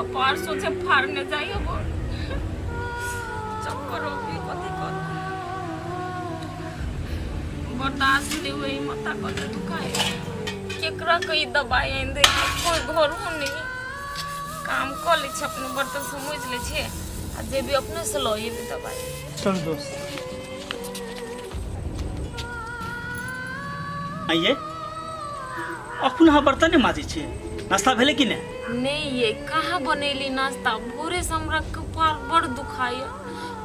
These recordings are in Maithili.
कपार सोचे फाड़ने जाइए बोल चक्कर अबी कथी करू बर्दाश्त नहीं हुई माथा कते दुखाए केकरा कई दवाई आनि दे कोई घरो नहीं काम कऽ लै छी अपने बर्तन समझ लै छियै आ जे भी अपने से लऽ एबै दवाई। चल दोस्त। आइए अखन अहाँ बर्तन नहि माजै छियै, नाश्ता भेलै कि नहि? नहीं ये कहाँ बनेली नाश्ता, भोरे से हमरा कपार बड़ दुखाइए,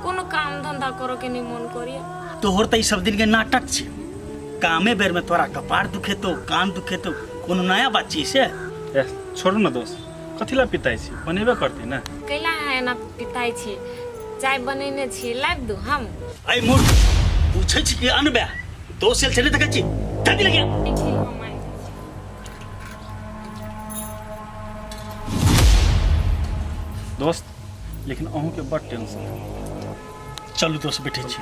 कोनो काम धंधा करे के नहीं मन करिए। तोहर तऽ ई सब दिन के नाटक छै, कामे बेर में तोरा कपार दुखेतो कान दुखेतो, कोनो नया बात छै से? ए छोड़ू ने दोस्त, कथी ला पिताइ छी, बनेबे करती ने। कैला अहाँ एना पिताइ छी, चाय बनेने छी लाबि दू हम। अय मूर्ख, पूछै छी कि अनबे दोस्त आयल छै नहि देखै छी जल्दी लगे। ठीक छै, हम आबि जाइ छी। दोस्त लेकिन अहूँके बड़ टेंशन। चलू दोस्त बैठे छी।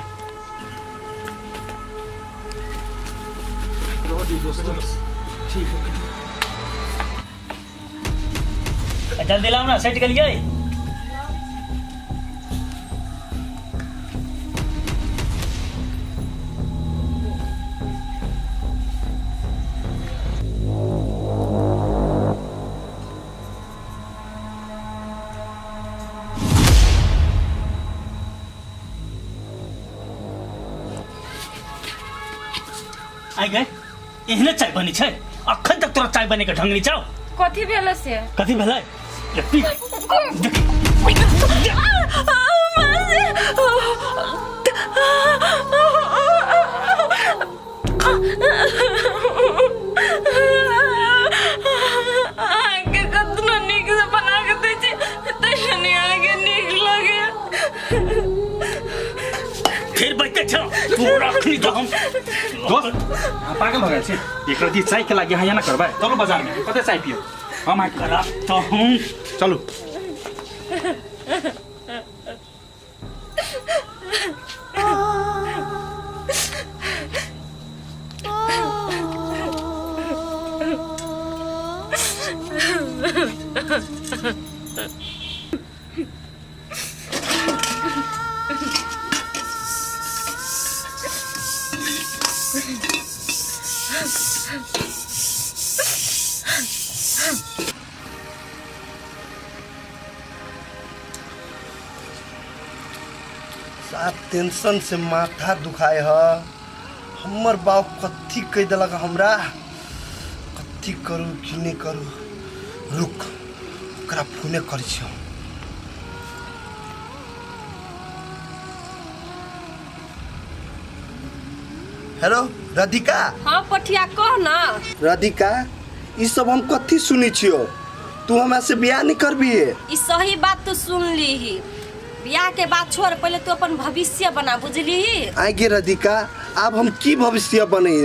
जल्दी लाओ ना, सेट गेलियै। आइ गए एहने चाय बनी छै, अखन तक तोरा चाय बने के ढंग नहीं छौ। कथी भेल से? कथी भेलै? ले पी देख। अहाँके कतना नीक से बना के दै छी तैयो नहि अहाँके नीक लगैया। फिर बैठे छौ तोरा अखनी तो हम। दोस्त अहाँ पागल भऽ गेल छी, एक रत्ती चाय के लागी अहाँ एना करबै? चलू बाजार में कते चाय पियब हम अहाँके। करा तो हम। चलू। साफ टेंशन से माथा दुखाए ह। हमर बाप कथी कहि देलक हमरा, कथी करू की नहि करू। रुक, ओकरा फोने करै छी हम। हेलो राधिका। हाँ पठिया, कह ना। राधिका, ई सब हम कथी सुनै छियो? तू हमरा से बियाह नहीं करबी? ई सही बात तू सुन लीही। बियाह के बात छोड़, पहले तू अपन भविष्य बना, बुझलीही? आइ गे राधिका, आब हम की भविष्य बने?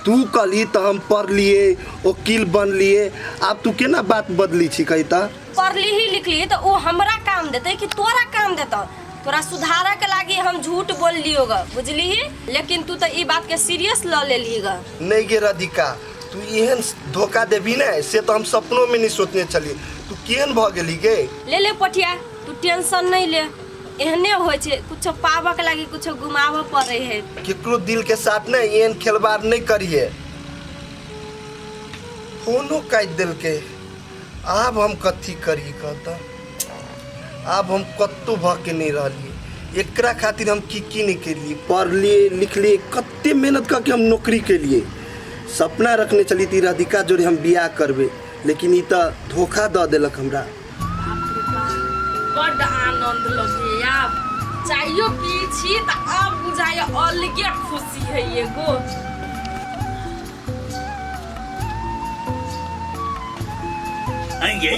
तू कहली तऽ हम पढ़लिए, वकील बनलिए, आब तू केना बात बदली छी कही तऽ? पढ़लीही लिखली तऽ ओ हमरा काम देतै कि तोरा काम देतौ? तोरा सुधारऽ के लागी हम झूठ बोललियो ग, बुझलीही? लेकिन तू तऽ ई बात के सीरियस लऽ लेलही ग। नहीं गे राधिका, तू एहन धोखा देबी ने से तऽ हम सपनो में नहीं सोचने छलिए। तू केहन भऽ गेली गे? ले ले पठिया, तू टेंशन नहीं ले, एहने होइ छै, कुछो पाबऽ के लागी कुछो गुमाबऽ पड़ै है। केकरो दिल के साथ ने एहन खेलबाड़ नहीं करिए। फोनो काटि देलकै, आब हम कथी करी कहता? आब हम कतहु भऽ के नहीं रहलिए। एकरा खातिर हम की की नहीं केलिए, पढ़लिए लिखलिए, कते मेहनत करके हम नौकरी केलिए। सपना रखने चली थी राधिका जोड़े हम बियाह करबे, लेकिन ई तऽ धोखा दऽ देलक हमरा। बड्ड आनंद लगैया, आब चाइयो पी छी तऽ आब बुझाइया अलगे खुशी है एगो। आइए,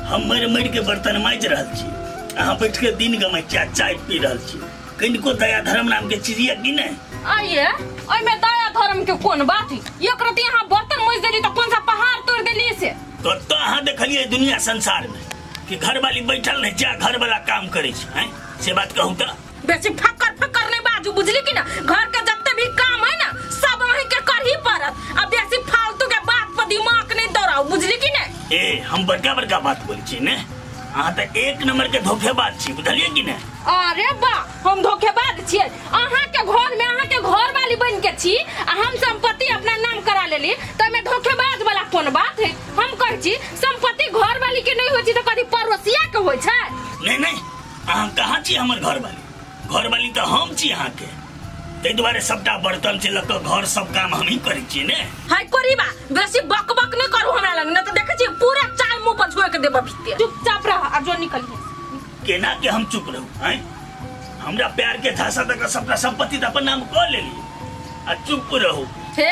हम मरि मरि के बर्तन माजि रहल छी, अहाँ बैठ के दिन गमै छी आ चाय पी रहल छी। कनिको दया धर्म नाम के चीज यऽ कि नहि? आइए, ओहिमे दया धर्म के कोन बात है? एक रति अहाँ बर्तन मजि देली तऽ कोन सा पहाड़ तोड़ देली से? कतऽ अहाँ देखलियै दुनिया संसार में कि घरवाली बैठल रहै छै आ घरवाला काम करै छै? हैं, से बात कहू तऽ। बेसी फक्कर फक्कर नहीं बाजू, बुझली कि ना? घर के जत्ते भी काम है ना सब अहीं के करही पड़त, आ बेसी फालतू के बात पर दिमाग नहीं दौड़ाओ, बुझली कि नहीं? ए, हम बड़का बड़का बात बोलै छी ने? अहाँ तऽ एक नंबर के धोखेबाज छी, बुझलियै कि नहि? अरे बा, हम धोखेबाज छियै? अहाँ के घर में अहाँ के घर वाली बन के छी आ हम संपत्ति अपना नाम करा लेली, त एमे धोखेबाज वाला कोन बात है? हम कहै छी संपत्ति घर वाली के नहीं होइ छै त कभी पड़ोसिया के होइ छै? नहीं नहीं, अहाँ कहाँ छी हमर घर वाली? घर वाली तऽ हम छी अहाँके, ताहि दुआरे सबटा बर्तन से लऽ कऽ घर सब काम हमही करै छियै ने। हाय कोरीबा, बेसी बक बक नहीं करू हमरा लग, नहीं तो देखै छी पूरा चाय मुंह पर झोंक देब भीतर। चुपचाप रह आ जो निकलिए। केना के हम चुप रहू? आँय, हमरा प्यार के झांसा दऽ कऽ सबटा संपत्ति तऽ अपन नाम कऽ लेली आ चुप रहू? हे,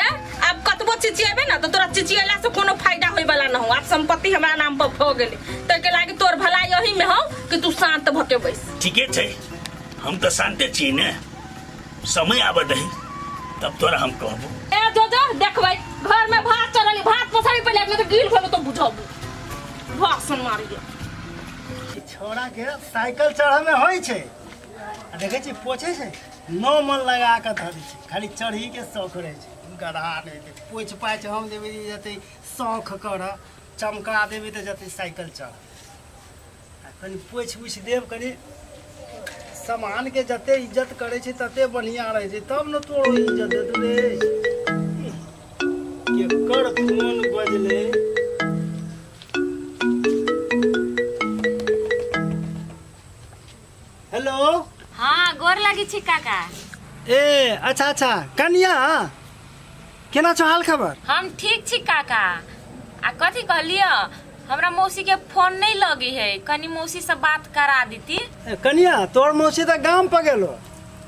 आब कतबो चिचिएबे ना तो तोरा चिचिएला से कोनो फायदा होय वाला न हो। आब संपत्ति हमरा नाम पर भ गेलै, ताहि के लागी तोर भलाई यही में हो कि तू शांत भ के बैस। ठीके छै, हम तऽ शांते छी ने, समय आबऽ दही तब तोरा हम कहबो। ए जो जो देखबै घर में भात चढ़ल, भात पसारी पहिले, नहीं तो गिल भेलो तो बुझबो भाषण मारिए। ई छौड़ा के साइकिल चढ़े में होइ छै आ देखै छी पोछै छै, नौ मन लगा कऽ धरै छै, खाली चढ़ी के शौक रहै छै। गदहा नहि हेतै, पोछि पाछि हम देबै जेतै शौक कर, चमका देबै तऽ जेतै साइकिल चढ़। आ कनि पोछि उछि देब, कनि सामानके जते इज्जत करै छै तते बढ़िआँ रहै छै, तब ने तोरो इज्जत देतौ रे। केकर फोन बजलै? हेलो। हाँ, गोर लगी छी काका। ए अच्छा अच्छा, कनिया केना छौ, हाल खबर? हम ठीक छी काका। आ कथी कहलियै, हमरा मौसी के फोन नहीं लगी है, कनी मौसी से बात करा दीती। ए, कनिया तोर मौसी तऽ गाम पर गेलो,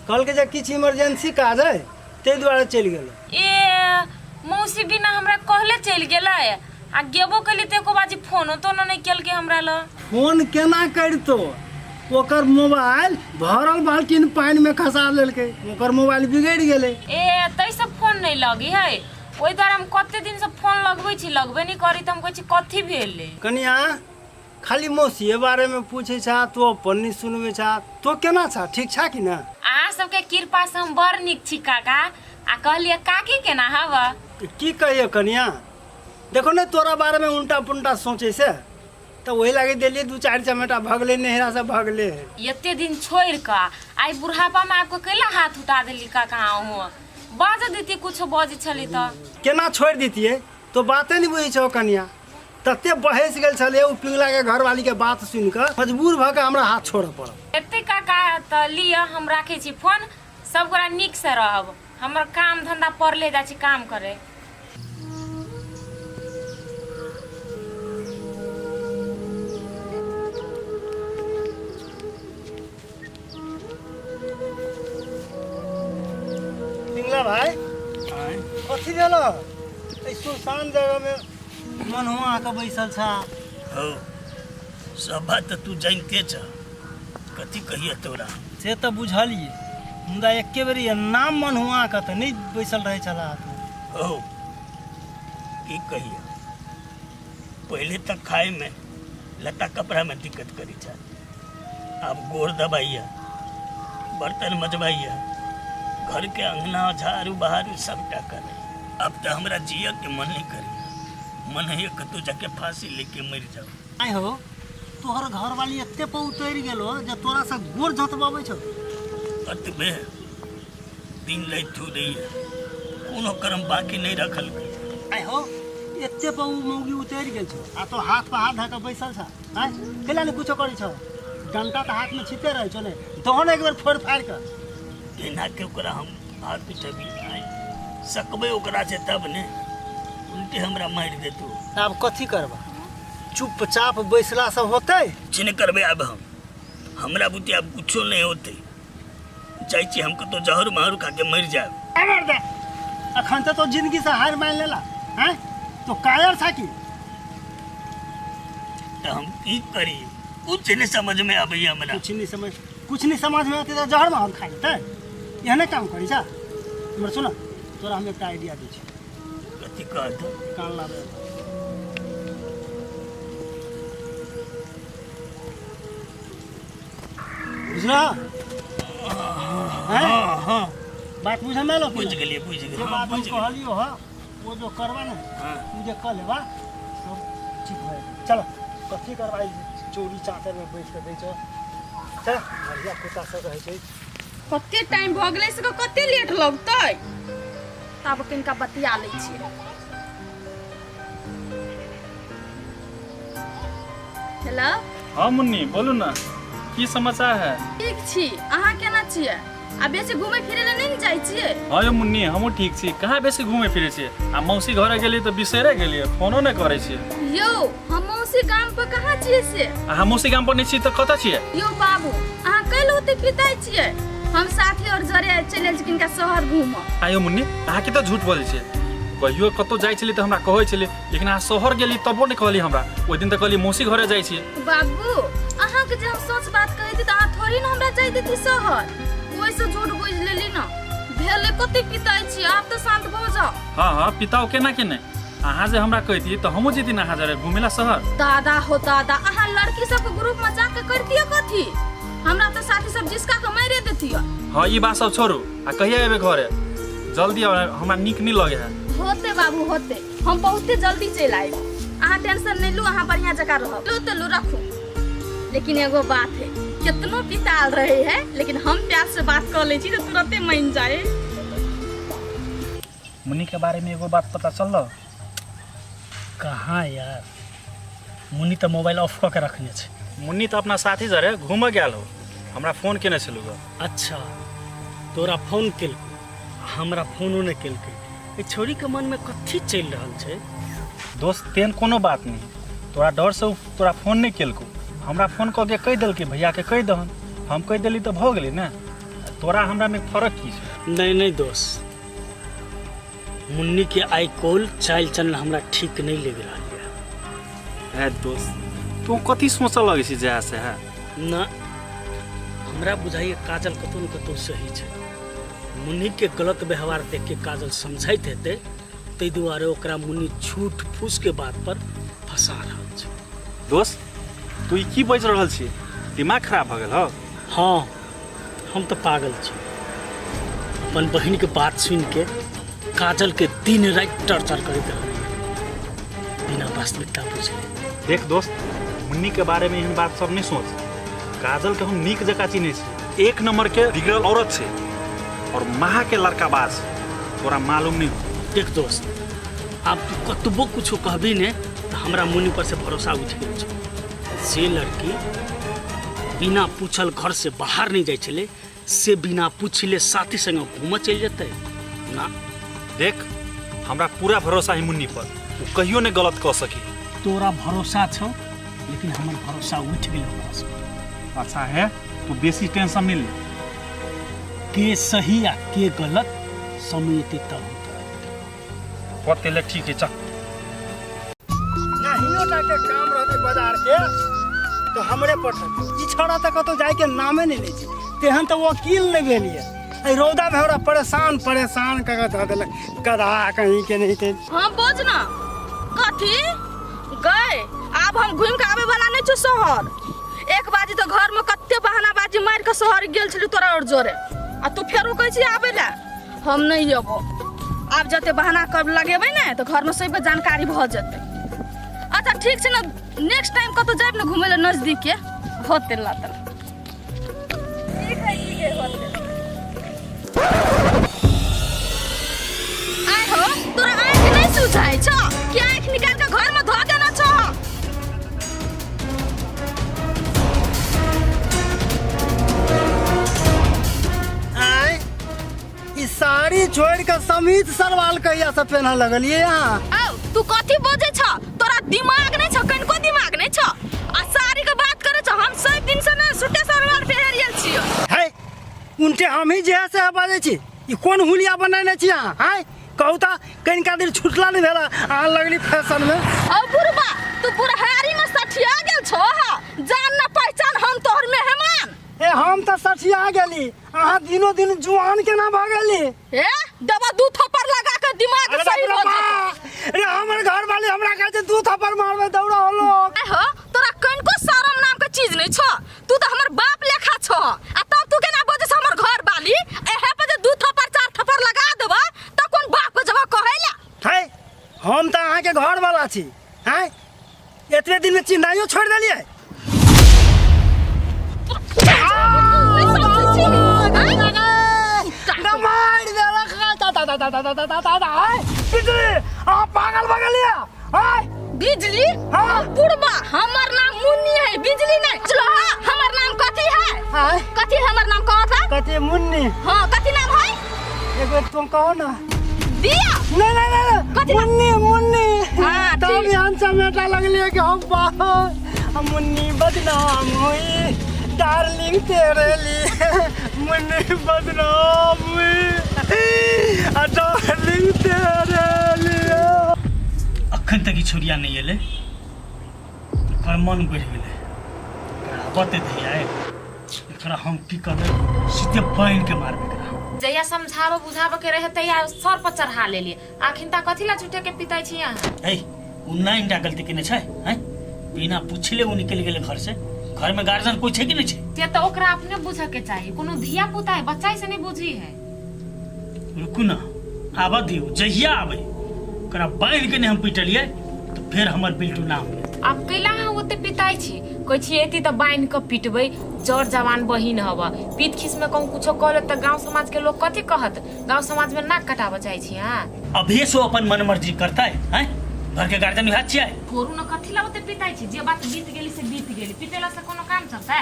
कहलकै जे किछु इमरजेंसी काज है ताहि दुआरे चलि गेलो। ए मौसी बिना हमरा कहले चलि गेलै, आ गेबो केली तऽ एको बाजी फोनो तोनो नहीं केलकै हमरा ल। फोन केना करितो, ओकर मोबाइल भरल बाल्टीन पानि में खसा लेलकै, ओकर मोबाइल बिगड़ि गेलै। ए तै से फोन नहीं लगी है, ओहि दुआरे हम कते दिन से फोन लगबै छी, लगबे नहीं करी, तऽ हम कहै छी कथी भेलै। कनिया खाली मौसीए बारे में पूछै छा, तो अपन नहीं सुनबै छा, तो केना छा, ठीक छा कि ना? अहाँ सबके कृपा से हम बड़ नीक छी काका। आ कहलियै काकी केना हव? की कहिए कनिया, देखो ने तोरा बारे में उल्टा पुल्टा सोचे से तऽ वही लागे देलियै दू चारि चमेटा, भगले नहिरा से भगले है। एते दिन छोड़ि कऽ आइ बुढ़ापा में आबि कऽ कैला हाथ उठा देली काका? अहूँ बाज देती, कुछो बजै छली तऽ। केना छोड़ि दितियै, तो बाते नहि बुझै छौ कनिया, तते बहसि गेल छलै ओ पिंगला के घरवाली के बात सुनि कऽ मजबूर भऽ कऽ हमरा हाथ छोड़ऽ पड़ल। एते काका तऽ लिअ, हम राखै छी फोन, सब गोरा नीक से रहब, हमर काम धंधा पड़ले जाइ छी काम करे। पिंगला भाई, कथी भेल एहि सुनसान जगह में मन हुआ आके बैसल छा? हौ, सब बात तऽ तू जानिते छ, कथी कहिए तोरा। से तऽ बुझलियै, मुदा एके बेर नाम मन हुआ के तऽ नहि बैसल रहै छला तू। हौ, की कहिए, पहिले तऽ खाय में लत्ता कपड़ा में दिक्कत करी छल, आब गोर दबाइया, बर्तन मजबाइया, घर के अंगना झाड़ू बहारू सबटा करे। अब तऽ हमरा जिय के मन नहीं करे, मन है कतौ जाके फांसी लेके मरि जाओ। आइ हो, तोहर घरवाली एते पर उतरि गेलो जे तोरा से गोर झतबाबै छौ? अतबे दिन राति थू दैया, कोनो कर्म बाकी नहीं रखल। आइ हो, एते पर उ मौगी उतरि गेल छौ आ तो हाथ पर हाथ धऽ के बैसल छ? आँय, कैला नहि कुछो करै छौ? डंटा तऽ हाथमे छिते रहै छौ ने, दहो ने एक बेर फोड़ि फाड़ि कऽ। केना के ओकरा हम हाथ उठेबी? आँय, सकबै ओकरा से तब ने, उल्टे हमरा मारि देतौ। आब कथी करबा, चुपचाप बैसला से होतै? किछु नहि करबै आब हम, हमरा बुते आब कुछो नहि होतै। जाइ छी हम कतौ जहर मारू खा के मरि जायब। अरे दे, अखन तऽ तो जिंदगी से हार मान लेला हैं, तो कायर था की? तऽ हम की करी, कुछ नहीं समझ में आबैया हमरा। कुछ नहीं समझ में आते तऽ जहर माहौल खा लेतै, एहने काम करी छा। हमर सुन, तोरा हम एकटा आइडिया दै छी। कथी कहत? कान लाबे। बुझला? हाँ हाँ, बात बुझल में एलो? बुझि गेलियै, बुझि जे गेलियै। बात हम बुझि गेलियै। कहलियो ह, ओ जो करबा ने, हाँ। ओ जे कऽ लेबा सब ठीक भऽ जेतै। चलो। कथी करबाई चोरी चाकर में बैठ के दै छौ चल बढ़िया कुत्ता सब रहै छै। कते टाइम भऽ गेलै से कते लेट लगतै? तब कनिका बतिया लै छियै। हेलो। हाँ मुन्नी, बोलू ना, की समाचार है? ठीक छी, अहाँ केना छियै? आ बेसी घूमे फिरे लए नहि ने जाइ छियै? हाँ यौ मुन्नी, हमहूँ ठीक छी। कहाँ बेसी घूमे फिरे छियै? आ मौसी घरे गेलियै तऽ बिसरे गेलियै, फोनो नहि करै छियै। यौ, हम मौसी गाम पर कहाँ छियै से? अहाँ मौसी गाम पर नहि छी तऽ कतऽ छियै? यौ बाबू, अहाँ कैल ओते पिताइ छियै? हम साथी और जरे चलि आयल छी किनका शहर घूमऽ। आ यौ मुन्नी, अहाँ कते झूठ बजै छियै। कहियो कतौ जाइ छलियै तऽ हमरा कहै छलियै, लेकिन अहाँ शहर गेली तबो नहि कहली हमरा। ओहि दिन तऽ कहली मौसी घरे जाइ छियै। बाबू, अहाँके जे हम सच बात कहैती तऽ अहाँ थोड़ी ने हमरा जाइ देती शहर। ओहिसँ झूठ बुझि लेली ने। भेलै कते पिताइ छी, आब तऽ शान्त भऽ जाउ। हाँ हाँ, पिताओ केना के नहि? अहाँ जे हमरा कहती तऽ हमहूँ जैती ने अहाँ जरे घूमे ला शहर। दादा हो दादा, अहाँ लड़की सबके ग्रुप में जाके करतिए कथी? हमरा तऽ साथी सब जिसका के मारे देतिए। हाँ, ई बात सब छोड़ू, आ कहिया एबै घरे? जल्दी आउ, हमरा नीक नहि लगे है। होते बाबू होते, हम बहुते जल्दी चलि आयब, अहाँ टेंशन नहीं लू, अहाँ बढ़िया जगह रहब। लू तो लू, रखू। लेकिन एगो बात है, कितनो पिताल रहे है लेकिन हम प्यार से बात कर ले छी तो तुरंते मान जाए। मुन्नी के बारे में एगो बात पता चलल? कहाँ यार, मुन्नी तऽ मोबाइल ऑफ कऽ के रखने छै। मुन्नी तऽ अपना साथी जरे घूमऽ गेल हो, हमरा फोन केने छलू। अच्छा, तोरा फोन केलको? हमरा फोनो नहि केलकै। एहि छौड़ीके मनमे कथी चलि रहल छै? दोस्त, तेहन कोनो बात नहीं, तोरा डर से तोरा फोन नहीं केलको। हमरा फोन कऽ के कहि देलकै भैया के कहि दहन, हम कहि देली तऽ भऽ गेलै ने। तोरा हमरा में फर्क की छै? नहीं नहीं दोस्त, मुन्नी के आइ कॉल चालि चलन हमरा ठीक नहीं लग रहा है। है दोस्त, तू कथी सोचऽ लगै छी जया से? है ना, हमरा बुझाइए काजल कतौ न कतौ सही छै। मुन्नी के गलत व्यवहार देख के काजल समझैत हेतै, ताहि दुआरे ओकरा मुन्नी झूठ फूस के बात पर फंसा रहल छै। दोस्त, तू ई की बाजि रहल छी? दिमाग खराब भऽ गेल हौ? हाँ, हम तऽ पागल छी। अपन बहिन के बात सुनि के काजल के दिन राति टॉर्चर करैत रहलियै बिना वास्तविकता बुझले। देख दोस्त, मुन्नी के बारे में एहन बात सब नहीं सोच। काजल के हम नीक जकाँ चिन्है छी, एक नंबर के बिगड़ल औरत छै और महा के लड़का बाज, तोरा मालूम नहीं हो। देख दोस्त, आब तू कतबो कुछो कहबी ने तऽ हमरा मुन्नी पर से भरोसा उठि गेल छौ। से लड़की बिना पूछल घर से बाहर नहीं जाइ छलै, से बिना पूछले साथी संगे घूमऽ चलि जेतै ना? देख, हमरा पूरा भरोसा है मुन्नी पर, वो कहियो नहीं गलत कह सकी। तोरा भरोसा छौ, लेकिन हमर भरोसा उठि गेल ओकरा से। अच्छा है, तू बेसी टेंशन नहीं ले। के सही आ के गलत समय एतै तब हम तोरा। कते ले ठीक है, चल। नहियो टा के काम रहतै बाजार के तऽ हमरे पठत। ई छौड़ा तऽ कतौ जाइके नामे नहि लै छै, तेहन तऽ वकील नहि भेल यऽ। एहि रौदामे हमरा परेशान परेशान कऽ कऽ धऽ देलक गधा कहीं के नहीं ते। हाँ बोझ ना, कथी गए? आब हम घूम के आवे वाला नहीं छो शहर। एक बाजी तो घर में कते बहानाबाजी मार के शहर गेल छली तोरा और जोरे, आ तू फेरो कहै छी आबे ला। हम नहीं अबो। आब जते बहाना कर लगेबै ने तो घर में सबके जानकारी भऽ जेतै। अच्छा ठीक छै ने, नेक्स्ट टाइम कतौ जायब ने घूमे ला नजदीक के होते ला। ठीक है, ठीक है, होते। आय हो, तोरा आँखि नहीं सुझाइ छौ कि आँखि निकाल के घर में धो देना छौ? आय, ई साड़ी छोड़ के समीज सलवार कहिया से पहनऽ लगलियै अहाँ? औ तू कथी बजै छ? तोरा दिमाग नहीं छ? कनिको दिमाग नहीं छ? आ साड़ी के बात करे छ, हम सब दिन से ने सूटे सलवार पहिरल छियो। है उनटे हम ही जे से बाजै छी। ई कोन हुलिया बनेने छी अहाँ? आय कहू तऽ, कनिका देर छुटला नहि भेला अहाँ लगली फैशन में। औ बुढ़बा, तू बुढ़हारी में सठिया गेल छो हा, जान न पहचान हम तोहर मेहमान। ए हम तऽ सठिया गेली, अहाँ दिनो दिन जुआन केना भऽ गेली? ए दबा दू थप्पड़ लगा के दिमाग अरे सही बाप रे भऽ जेतौ। बाप! रे हमर घर वाले हमरा कहै छै दू थप्पड़ मारबै, दौड़ा हो लोग। आय हो, तोरा कनिको शरम नाम के चीज नहीं छौ। तू तऽ हमर बाप लेखा छौ आ तब तू केना बजै छौ हमर घर वाली? एहे पर जे दू थप्पड़ चार थप्पड़ लगा देबऽ तऽ कोन बाप के जवाब कहै ला? है, हम तऽ अहाँके घर वाला छी। हैं, एतबे दिन में चिन्हाइयो छोड़ देलिए। मार देलक ता ता ता ता ता ता ता ता ता। बिजली, आप पागल भऽ गेलियै? आय बिजली? हाँ। बुढ़बा, हमर नाम मुन्नी है, बिजली नहीं। चलो हाँ, हमर नाम कथी है? आय कथी हमर नाम कहो था? कथी मुन्नी? हाँ, कथी नाम है? एक बेर तुम कहो ना। दिया। नहीं नहीं नहीं। कथी नाम? मुन्नी मुन्नी। हाँ, तब ठीक। यहाँ समेटा लगलिए कि हम बाप मुन्नी बदनाम हुई, डार्लिंग तेरे लिए मुन्नी बदनाम हुई, डार्लिंग तेरे लिए। अखन तक ई छुरिया नहि एलै, एकर मन बढ़ि गेलै। एकरा आबऽ तऽ आए, एकरा हम की करबै, सीधे बान्हि के मारबै एकरा। जहिया समझाबऽ बुझाबऽ के रहे तहिया सर पर चढ़ा लेलिए, आखिन ता कथी ला झूठे के पिताई छी अहाँ? है उ नाइन टा गलती केने छै हैं, बिना पूछले उ निकलि गेलै घर से। घर में गार्जियन कोई छै कि नहि छै? से तऽ ओकरा अपने बुझऽ के चाही, कोनो धिया पुता है, बच्चा से नहीं बुझी है। रुकू ना, आबऽ दियौ, जहिया आबै ओकरा बान्हि के नहि हम पिटलियै तऽ फेर हमर बिल्टू नाम लेत। आब कैला अहाँ ओते पिताई छी? कहै छी एती तऽ बान्हि कऽ पिटबै, जर जवान बहिन हब, पीत खीस में कहूँ कुछो कह लेत तऽ गांव समाज के लोग कथी कहत? गांव समाज में नाक कटाबऽ चाहै छी अहाँ? अभिये से अपन मन मर्जी करतै हैं, घर के गार्जियन वएह छियै। छोड़ू न, कथी ला ओते पिताई छी? जे बात बीत गेली से बीत गेली, पिटेला से कोनो काम चलतै?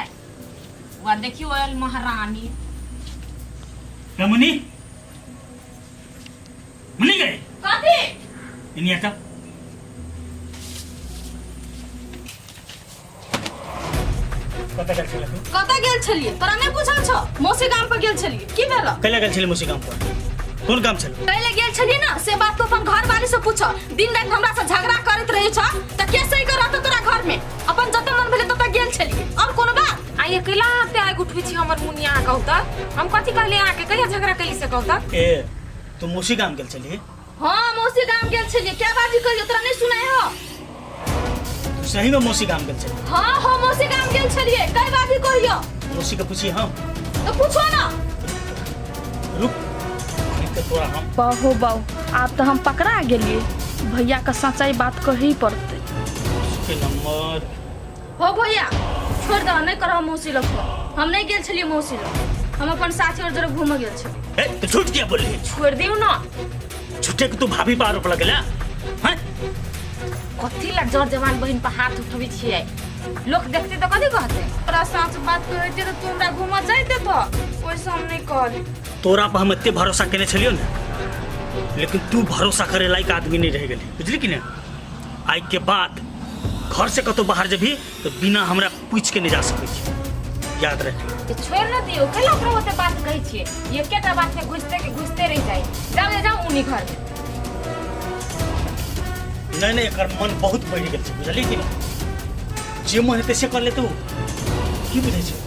वा देखियो आयल महारानी। रे मुन्नी, मुन्नी गए। कथी? इन्हीं आता। कतऽ गेल छलै तू? कतऽ गेल छलियै तोरा नहि बुझल छौ? मौसी गाम पर गेल छलियै। की भेल? कैला गेल छलै मौसी गाम पर? कोन काम छलै? कैले गेल छलियै ना से बात तू अपन घर वाली से पूछ। दिन राति हमरा से झगड़ा करैत रहै छ तऽ के सही कर रहतौ तोरा घर में? अपन जतऽ मन भेलै ततऽ गेल छलियै। और कोनो बात? आ ये कैला अहाँ आगि उठबै छी हमर मुनिया? अहाँ कहू तऽ हम कथी कहलियै अहाँके? कहिया झगड़ा कैली से कहू तऽ? ए तू मौसी गाम गेल छलियै? हाँ मौसी गाम गेल छलियै। क्या बाजी कहियो तोरा नहीं सुनाय हो? तू सही में मौसी गाम गेल छलियै? हाँ हो मौसी गाम गेल छलियै। कई बाजी कहियो? मौसी के पूछी हम? तो पूछो ना। रुक नहीं तो तोरा हम बाहो बाहु, आब तऽ हम पकड़ा गेलियै। भैया के सच्चाई बात कहही पड़तै। मौसी के नंबर हो भैया छोड़ दह, नहीं करह मौसी लग फोन। हम नहीं गेल छलियै मौसी लग, हम अपन साथी और जरा घूमऽ गेल छलियै। ए तो झूठ किया बोलली? छोड़ दियौ ना। झूठे के तू भाभी पर आरोप लगेला हैं? कथी ला जर जवान बहिन पर हाथ उठबै छियै? लोक देखते तऽ कथी कहतै? तोरा साँच बात कहते तऽ तू हमरा घूमऽ जाइते तऽ ओहिसँ हम नहीं कहली। तोरा पर हम एते भरोसा केने छलियौ ने, लेकिन तू भरोसा करे लायक आदमी नहीं रह गेली, बुझली कि नहीं? आइ के बाद घर से कतौ बाहर जेबही तो बिना हमरा पूछ के नहीं जा सकै छी, याद रख। तऽ छोड़ि न दियौ, कैला ओकरा ओते बात कहै छियै? एकेटा बात में घुसते के घुसते रहि जाइ। जाउ ने जाउ उनी घर में। नहीं नहीं, एकर मन बहुत बढ़ि गेल छै, बुझली कि नहीं? जे मन हेतै से कर लेतौ, की बुझै छै?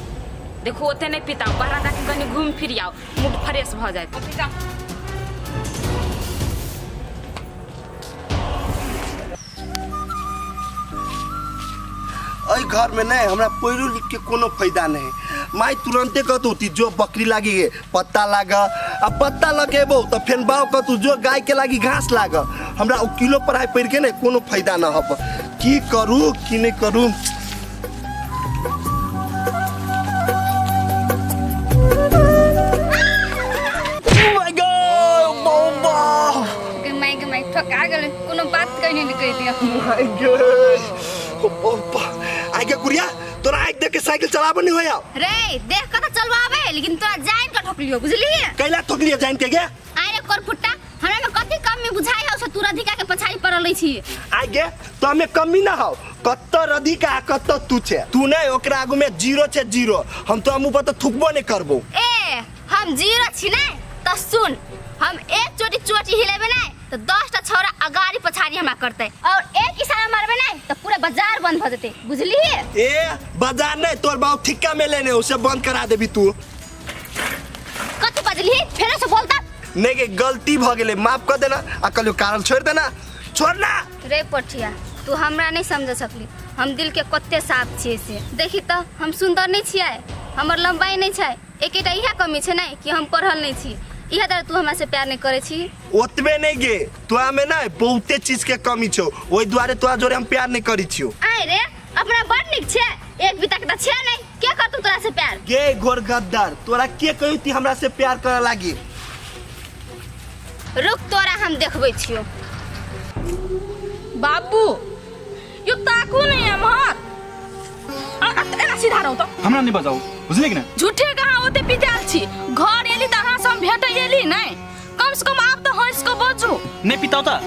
देखू ओते नहीं पिताउ, बाहर जाके कनि घूमि फिर आउ, मूड फ्रेश भऽ जायत। पिताउ। एहि घर में नहीं हमरा पढ़ो लिख के कोनो फायदा नहीं। माई तुरंते कहतौ ती जो बकरी लागी गे पत्ता लाग, आ पत्ता लगेबौ तो फेन बाव कहतौ जो गाय के लागी घास लाग। हमरा ओ किलो पढ़ाई पढ़ के नहीं कोनो फायदा न हब। की करू की नहीं करू। ठका गेलै, कोनो बात कहि नहि कहि दिअ। My God, आइ गे गुड़िया, तोरा आँखि देख के साइकिल चलाबऽ नहीं होया? रे देख के तऽ चलवाबे, लेकिन तोरा जान के ठोकलियो, बुझलिही? कैला ठोकलियो जान के गे? आइ रे करफुट्टा, हमरा में कथी कमी बुझाइ हौ से तू राधिका के पछाड़ी पड़ल छी? आइ गे तो हमें कमी ना हौ, कत्त राधिका आ कत्त तू छे, तू नहीं ओकरा आगू में जीरो छे जीरो, हम तो मुँह पर तो थुकबो नहीं करबो। ए हम जीरो छी नै त सुन, हम एक चोटी चोटी हिलेबे नै त 10 टा छौड़ा अगाड़ी पछाड़ी हमरा करतै, और एक इशारा मारबे नै त पूरा बाजार बंद भ जेतै, बुझलिही? ए बाजार नहीं, तोर बाप ठिक्का में लेने उसे बंद करा देबी तू। कथी बजलिही फेरो से बोलता? नहीं के गलती भ गेलै, माफ कर देना आ कहलियो कारण छोड़ देना, छोड़ ना। रे पठिया तू हमरा नहीं समझ सकली, हम दिल के कते साफ छियै से देखी त हम सुंदर नहीं छियै, हमर लंबाई नहीं छै, एकेटा इएह कमी छै नै कि हम पढ़ल नहीं छी, इहे तरह तू हमरा से प्यार नहीं करे छी। ओतबे नहीं गे, तोरा में ना बहुते चीज के कमी छौ, ओहि दुआरे तोरा जोरे हम प्यार नहीं करी छियो। आय रे अपना बड़ नीक छे, एक बीता के त छे नहीं, के करतौ तोरा से प्यार? गे गोर गद्दार, तोरा के कही ती हमरा से प्यार करे लागी? रुक तोरा हम देखबै छियो। बाबू यो ताकू नहीं एम्हर, एना सीधा रहू तो। हमरा नहीं बजाऊ, बुझलिए कि नहीं? झूठे कहाँ ओते पिताल छी, घर एली त अहाँ से हम भेटै एली नहीं, कम से कम आब त हंस के बजू। नहीं पिताऊ त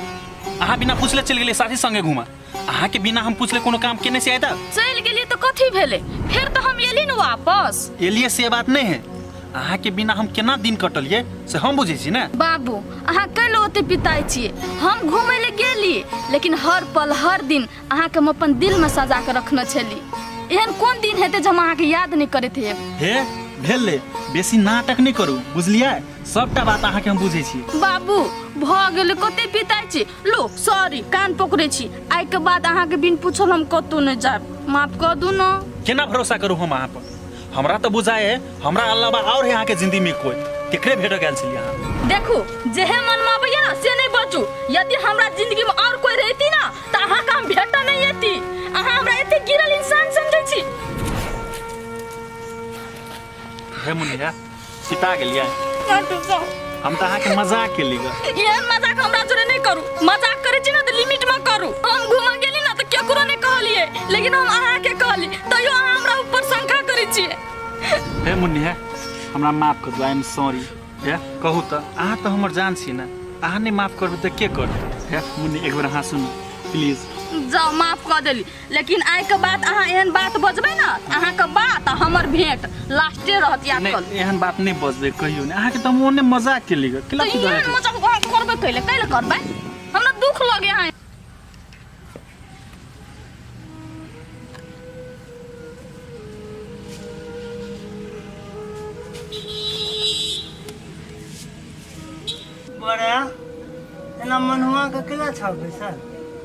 अहाँ बिना पूछले चलि गेलियै साथी संगे घूमा, अहाँ के बिना हम पूछले कोनो काम केने से आयता? चलि गेलियै त कथी भेलै, फेर त हम एली ने वापस। एलियै से बात नहीं है, अहाँ के बिना हम केना दिन कटलियै से हम बुझै छी ने। बाबू अहाँ कैले ओते पिताइ छियै, हम घूमै ले गेली लेकिन हर पल हर दिन अहाँके हम अपन दिल में सजा के रखने छली, एहन कोन दिन हेतै जे हम अहाँके याद नहीं करैत हेब। हे भेल ले, बेसी नाटक नहीं करू बुझलियै, सबटा बात अहाँके हम बुझै छी। बाबू भऽ गेलै, कते पिताइ छी, लो सॉरी कान पकड़ै छी, आइ के बाद अहाँके बिन पूछल हम कतौ नहि जायब, माफ कऽ दू ने। केना भरोसा करू हम अहाँ पर? हमरा तऽ बुझाय है हमरा अलावा और है अहाँके जिंदगी में कोई, केकरे भेट गेल छलियै अहाँ? देखू जेहे मन में अबैया ना से नहीं बचू, यदि हमरा जिंदगी में और कोई रहती ना तऽ अहाँके हम भेट नहीं एती, अहाँ हमरा एते गिरल इंसान समझै छी। हे मुनिया पिता गेलियै? हम तऽ अहाँके मजाक केली ग। एहन मजाक हमरा जोरे नहीं करू, मजाक करै छी ना तऽ लिमिट में करू। हम घूमऽ गेली ना तऽ केकरो नहीं कहलियै, लेकिन हम अहाँके कहली तैयो अहाँ हमरा ऊपर शंका करै छियै। हे मुन्नी हे हमरा माफ कर दू, I am sorry. हे कहू तऽ अहाँ तऽ हमर जान छी ने, अहाँ नहीं माफ करबै तऽ के करतै? हे मुन्नी एक बेर अहाँ सुनू प्लीज। जाओ माफ कऽ देली, लेकिन आइ के बाद अहाँ एहन बात बजबै ना अहाँके बात आ हमर भेंट लास्टे रहत, याद नहीं कर लिअ। एहन बात नहीं बजबै कहियो नहीं, अहाँके तऽ हम ओने मजाक केली ग, केला तऽ की एहन मजाक अहाँ करबै कैले, कैले करबै? हमरा दुख लगे अहाँ। बड़ा एना मनुआ के केला छौ बैसल,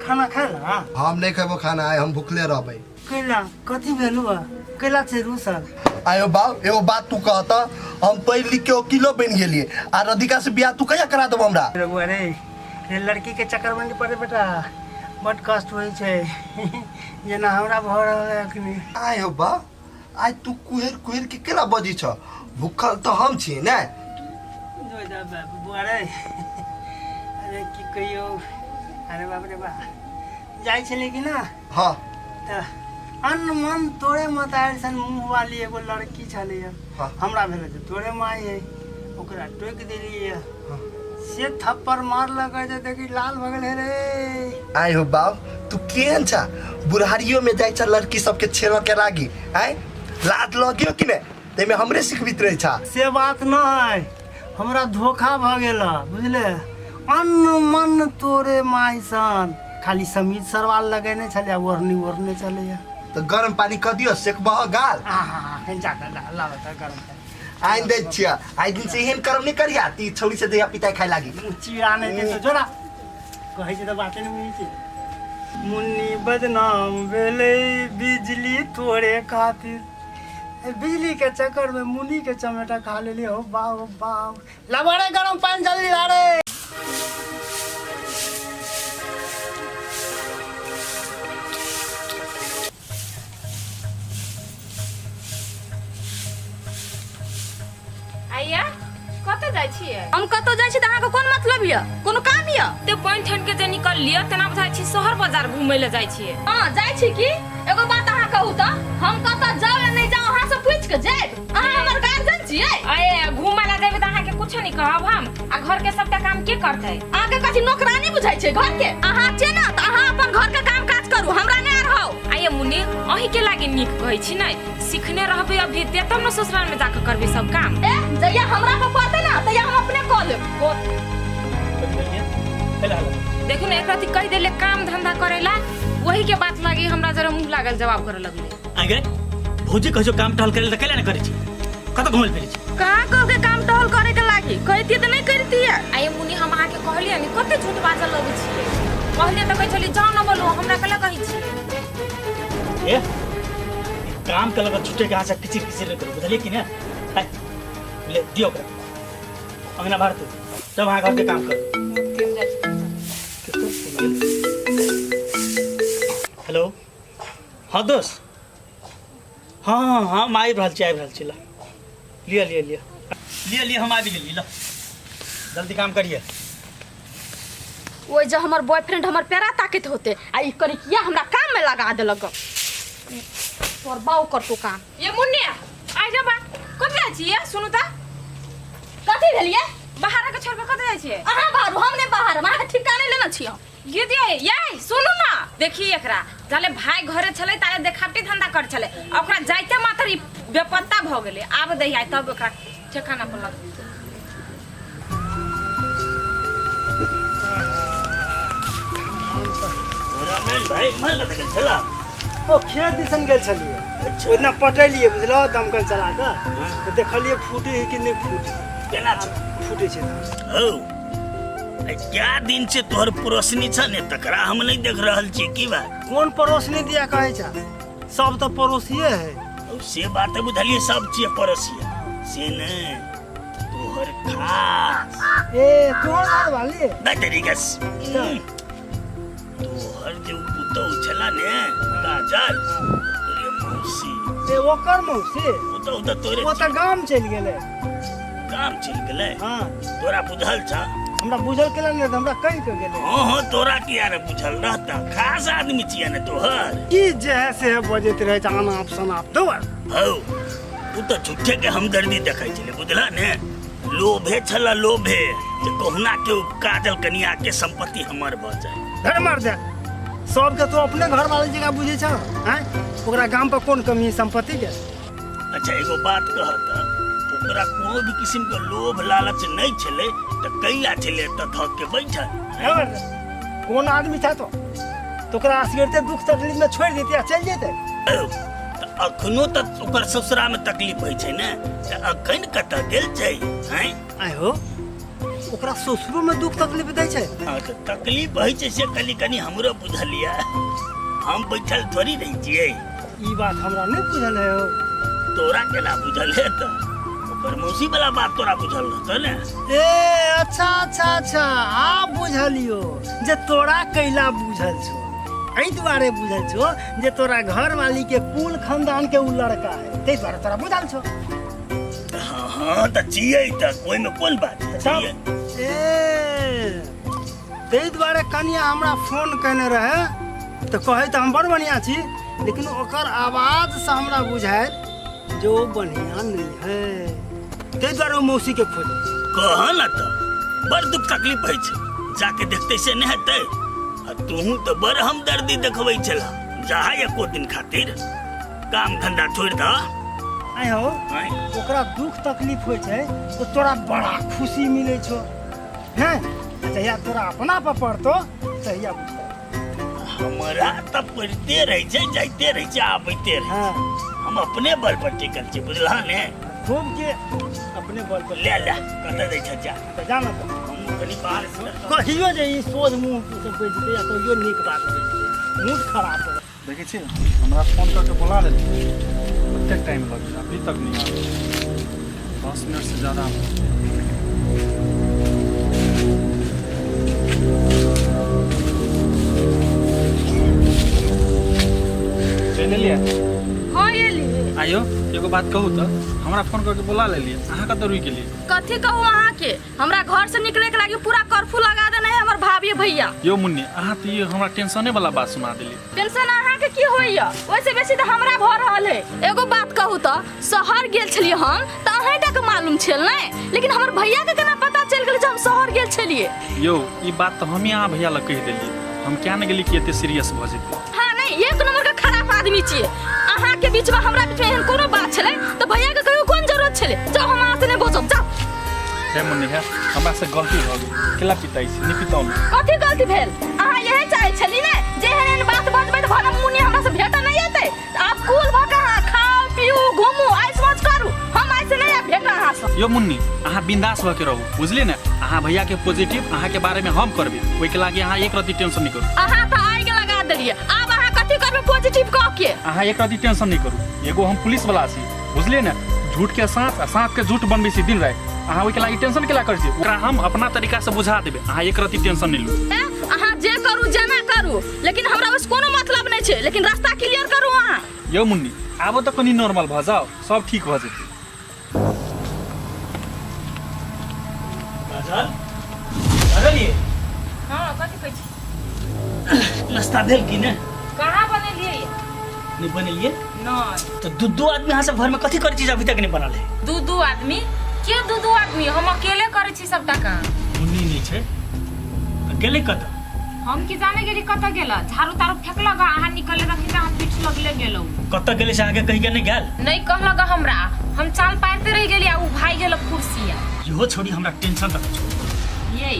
खाना खाला? हम नहीं खेबो खाना, आइ हम भूखले रहबै। केला कथी भेलु है? केला छै रूसल। आयो बाप, एगो बात तू कहता, हम पढ़ लिख के वकीलो बन गेलिए आ राधिका से बियाह तू कहिया करा देबो हमरा? रे बुआ रे, रे लड़की के चक्कर में नहीं पड़े बेटा, बड कष्ट होइ छै जेना हमरा भऽ रहल है अखनी। आयो बाप, आइ तू कुहेर कुहेर के केना बजै छ? भूखल तऽ हम छी ने। बुआ रे, अरे की कहियौ, अरे बाप रे बा, जाइ छलै कि ना? हाँ। तऽ अनमन तोरे मतारि सन मुँह वाली एगो लड़की छलैया। हाँ। हमरा भेल जे तोरे माय है, ओकरा टोकि देलियै। हाँ। से थप्पड़ मारलक जे देखी लाल भऽ गेल रे। आय हो बाप, तू केहन छा? बुढ़ारियो में जाइ छा लड़की सबके छेड़ऽ के लागी, आय लाज लगियो कि ने? ताहिमे हमरे सिखबित रहै छा। से बात नहि, हमरा धोखा भऽ गेल बुझले, अन्न मन तोरे माय सन खाली समीज सरवाल लगेने छलै, ओढ़नी ओढ़ने छलैया। तऽ गरम पानी कऽ दियौ, सेकबह गाल। आहा, जा कऽ लाबऽ तऽ गरम पानी। आनि दै छियै, आइ दिन से एहन करम नहि करिया ती छौड़ी से दैया पिताई खाय लागी। चीरा नहि दे तो जोड़ा कहै छै तऽ बाते नहि बुझै छै। मुन्नी बदनाम भेलै बिजली तोरे खातिर, बिजली के चक्कर में मुन्नी के चमेटा खा लेली। हो बाप बाप, लाबो रे गरम पानी जल्दी ला रे। आइया कतऽ जाइ छियै? हम कतौ जाइ छी तऽ अहाँके कोन मतलब यऽ? कोनो काम यऽ? ते पानि ठानि के जे निकल लिअ तेना बुझाइ छी शहर बाजार घूमै लए जाइ छियै। हँ जाइ छी की? एगो बात अहाँ कहू तऽ, हम कतऽ जाउ या नहि जाउ अहाँ से पूछि के जायब? अहाँ हमर गार्जियन छियै? अये घूमै लए जेबै तऽ अहाँके कुछो नहि कहब हम, आ घर के सबटा काम के करतै? अहाँके कथी नौकरानी बुझाइ छै घर के? अहाँ छियै ने तऽ अहाँ अपन घर के काम काज करू, हमरा नहि अढ़ाउ। आइए मुन्नी, अहीं के लागे नीक कहै छी नै, सिखने रहबै अभी ते तब ने ससुराल में जाके करबै सब काम। ए जहिया हमरा पर पड़तै ना तहिया हम अपने कऽ लेब। देखू ने एकरा कहि देले काम धंधा करेला, वही के बात लागी हमरा जरा मुंह लागल जवाब करे लगले। आगे भौजी कहै छौ काम टहल करे त कैला ने करै छी, कतऽ घुमल फिरै छी? कहाँ कह के काम टहल करे के लागी, कहती त नहीं करती है। आइए मुन्नी, हम अहाँके कहलियै ने कते झूठ बाजऽ लगै छियै, कहलियै तऽ कहै छलियै जाउ ने बोलू, हमरा कैला कहै छियै? ए काम के लगा छुटे के अहाँ से किचिर किचिर नहि करू, बुझलियै कि ने? आइ ले दियौ ओकरा। अंगना भर तू जब अहाँ घर के काम करू। हेलो, हाँ दोस्त, हाँ हाँ हाँ, हम आबि रहल छी, आबि रहल छी। ल लिअ लिअ लिअ लिअ लिअ, हम आबि गेली। ल जल्दी काम करिए। ओहि जे हमर बॉयफ्रेंड हमर पेरा ताकैत होते आ ई करिकिया हमरा काम में लगा देलक। तोर बाऊ करतो काम। ये मुन्निया आइ जा बा, कत जाइ छियै? सुनू त, कथी भेलियै? बाहर के छोड़ के कत जाइ छियै? अहाँ बाहर, हम नहि बाहर, हम अहाँके ठिकाने लेने छी हम। गे दियै ये, सुनू ना, देखी एकरा जाले भाई घरे छलै ताले देखावटी धंधा कर छलै, आ ओकरा जाइते मात्र ई बेपत्ता भ गेलै। आब दही आइ तब ओकरा ठेकाना पर लगबै। रमेश भाई मन लग गेल छला। ओ खेत दिसन गेल छलियै, ओहिना पटेलियै बुझलौ, दमकल चला कऽ तऽ देखलियै फूटे है कि नहि फूटे। केना छै? फूटे छै। हौ, आइ क्या दिन से तोहर पड़ोसनी छ ने, तकरा हम नहीं देख रहल छी, की बात? कोन पड़ोसनी दिया कहै छ? सब तऽ पड़ोसिए है। औ से बात बुझलियै, सब छियै पड़ोसिए, से नहि तोहर खास। ए तोहर घर वाली नहीं तरीका से तोहर जे पुतहु छला ने काजल, तोरे मौसी। ए ओकर मौसी? पुतहु तऽ तोरे। ओ तऽ गाम चलि गेलै। गाम चलि गेलै? हाँ। तोरा बुझल छ? हमरा बुझल केला नहि तऽ हमरा कहि के गेलै। हाँ हाँ, तोरा किया ने बुझल रहता, खास आदमी छियै ने तोहर। की जे है से है बजैत रहै छै अनाप शनाप दौड़। हौ, ओ तऽ झूठे के हमदर्दी देखै छलै, बुझला ने? लोभे छला, लोभे जे कहुना के काजल कनिया के संपत्ति हमर भऽ जाय। धर मार दे सबके, तो अपने घर वाले जगह बुझै छ आँय? ओकरा गाम पर कोन कमी है संपत्ति के? अच्छा एगो बात कह तऽ, ओकरा कोनो भी किस्म के लोभ लालच नहीं छलै तऽ कैला छलै तऽ धक के बैठल? धर मार दे। कोन आदमी था तो ओकरा असगरते दुख तकलीफ में छोड़ि देते आ चलि जेतै? तऽ अखनो तऽ ओकर ससुरा में तकलीफ होइ छै ने, तऽ अखन कतऽ गेल छै आँय? आँय हो, ओकरा ससुरो में दुख तकलीफ दै छै? हाँ तऽ तकलीफ होइ छै से कनि कनि हमरो बुझल यऽ, हम बैठल थोड़ी रहै छियै। ई बात हमरा नहि बुझल है हो। तोरा केना बुझल है? तऽ ओकर मौसी वाला बात तोरा बुझल रहतौ ने? ए अच्छा अच्छा अच्छा, आब बुझलियो जे तोरा कैला बुझल छौ। एहि दुआरे बुझल छौ जे तोरा घर वाली के कुल खानदान के उ लड़का है, ताहि दुआरे तोरा बुझल छौ। हाँ हाँ तऽ छियै, तऽ ओहिमे कोन बात तब छियै? ए ताहि दुआरे कनिया हमरा फोन केने रहे तऽ कहै तऽ हम बड़ बढ़िआँ छी, लेकिन ओकर आवाजसँ हमरा बुझायल जे ओ बढ़िआँ नहि है, ताहि दुआरे ओ मौसीके खोज। कह न तऽ बड़ दुख तकलीफ होइ छै, जाके देखते से नहि हेतै? आ तोहू तऽ बड़ हमदर्दी देखबै छला, जाहा एको दिन खातिर काम धंधा छोड़ि दह। आइ हो, आँय? ओकरा दुख तकलीफ होइ छै तऽ तोरा बड़ा खुशी मिलै छौ हैं, जहिया तोरा अपना पर पड़तो तहिया बुझतौ। हमरा तऽ पड़िते रहै छै, जाइते रहै छै, आबिते रहै छै। हम अपने बल पर टिकल छी, बुझलह ने? खूब के अपने बल पर। ले ले, कतऽ दै छ, जा। तऽ जा ने तऽ। हम कनि बाहर से कहियो जे ई सोझ मुँह से बजतै या कहियो नीक बात बजतै, मूड खराब हो। देखै छी, हमरा फोन करके बोला लेलकै, कतेक टाइम लग गेल, अभी तक नहीं आबै। 10 मिनट से ज़्यादा हो गेल। चलि एलियै? हाँ एली। आइयो एगो बात कहू तऽ, हमरा फोन करके बोला लेलियै, अहाँ कतऽ रुकि गेलियै? कथी कहू अहाँके, हमरा घर से निकले के लागी पूरा कर्फ्यू लगा देने है हमर भाभी भैया। यौ मुन्नी, अहाँ तऽ ई हमरा टेंशने वाला बात सुना देली। टेंशन अहाँके की होइया, ओहिसे बेसी तऽ हमरा भऽ रहल है। एगो बात कहू तऽ, शहर गेल छलियै हम तऽ अहें टा के मालूम छल नहि, लेकिन हमर भैया के केना पता चलि गेल जे हम शहर गेल छलियै? यौ ई बात तऽ हमही अहाँ भैया लग कहि देलियै, हम क्या ने गेली कि एते सीरियस भऽ जेतै। हाँ नहीं, एक नंबर के खराब आदमी छियै। अहाँ के बीच में हमरा बीच में एहन कोनो बात छलै तऽ भैया के कहियो कोन जरूरत छलै? जाउ, हम अहाँ से नहि बचब, जाउ। हे मुन्नी हे, हमरा से गलती भऽ गेल, केला पिताइ छी, नहि पिताउ ने। कथी गलती भेल? अहाँ इहे चाहै छली ने जे एहन एहन बात बजबै तऽ भला मुन्नी हमरा से भेट नहि एतै। आब कुल भऽ के अहाँ खाउ पीऊ घूमू ऐश मौज करू, हम आइ से नहि आब भेट अहाँ से। यो मुन्नी, अहाँ बिंदास भऽ के रहू, बुझलियै ने? अहाँ भैया के पॉजिटिव अहाँ के बारे में हम करबै, ओहिके लागी अहाँ एक रत्ती टेंशन नहीं करू। अहाँ तऽ आगि लगा देलियै, आब अहाँ कथी करबै पॉजिटिव कऽ के? अहाँ एक रत्ती टेंशन नहीं करू, एगो हम पुलिस वाला छी, बुझलियै ने? झूठ के साँच आ साँच के झूठ बनबै छी दिन राति। अहाँ ओहिके लागि टेंशन केला करै छी? ओकरा हम अपना तरीकासँ बुझा देबै, अहाँ एक रत्ती टेंशन नहि लू। अहाँ जे करू जेना करू, लेकिन हमरा ओहिसँ कोनो मतलब नहि छै, लेकिन रास्ता क्लियर करू अहाँ। यौ मुन्नी, आबो तऽ कनि नॉर्मल भऽ जाओ, सब ठीक भऽ जेतै। काजल, काजल ये। हाँ, कथी कहै छी? नाश्ता भेल कि नहि? कहाँ बनेलियै? नहि बनेलियै? नहि। तऽ दू दू आदमी अहाँ सब घरमे कथी करै छी जे अभी तक नहि बनल है? दू दू आदमी के? दू दू आदमी? हम अकेले करै छी सबटा काम। मुन्नी नहि छै तऽ गेलै कतऽ? हम की जाने गेली कतऽ गेला। झाड़ू ताड़ू फेकलक आ अहाँ निकले रखी तऽ हम पीठ लगले गेलहुँ। कतऽ गेलै से अहाँके कहि के नहि गेल? नहि कहलक हमरा, हम चाल पारिते रहि गेली आ उ भागि गेल कुर्सिया। इहो छोड़ी हमरा टेंशन तक छोड़। ये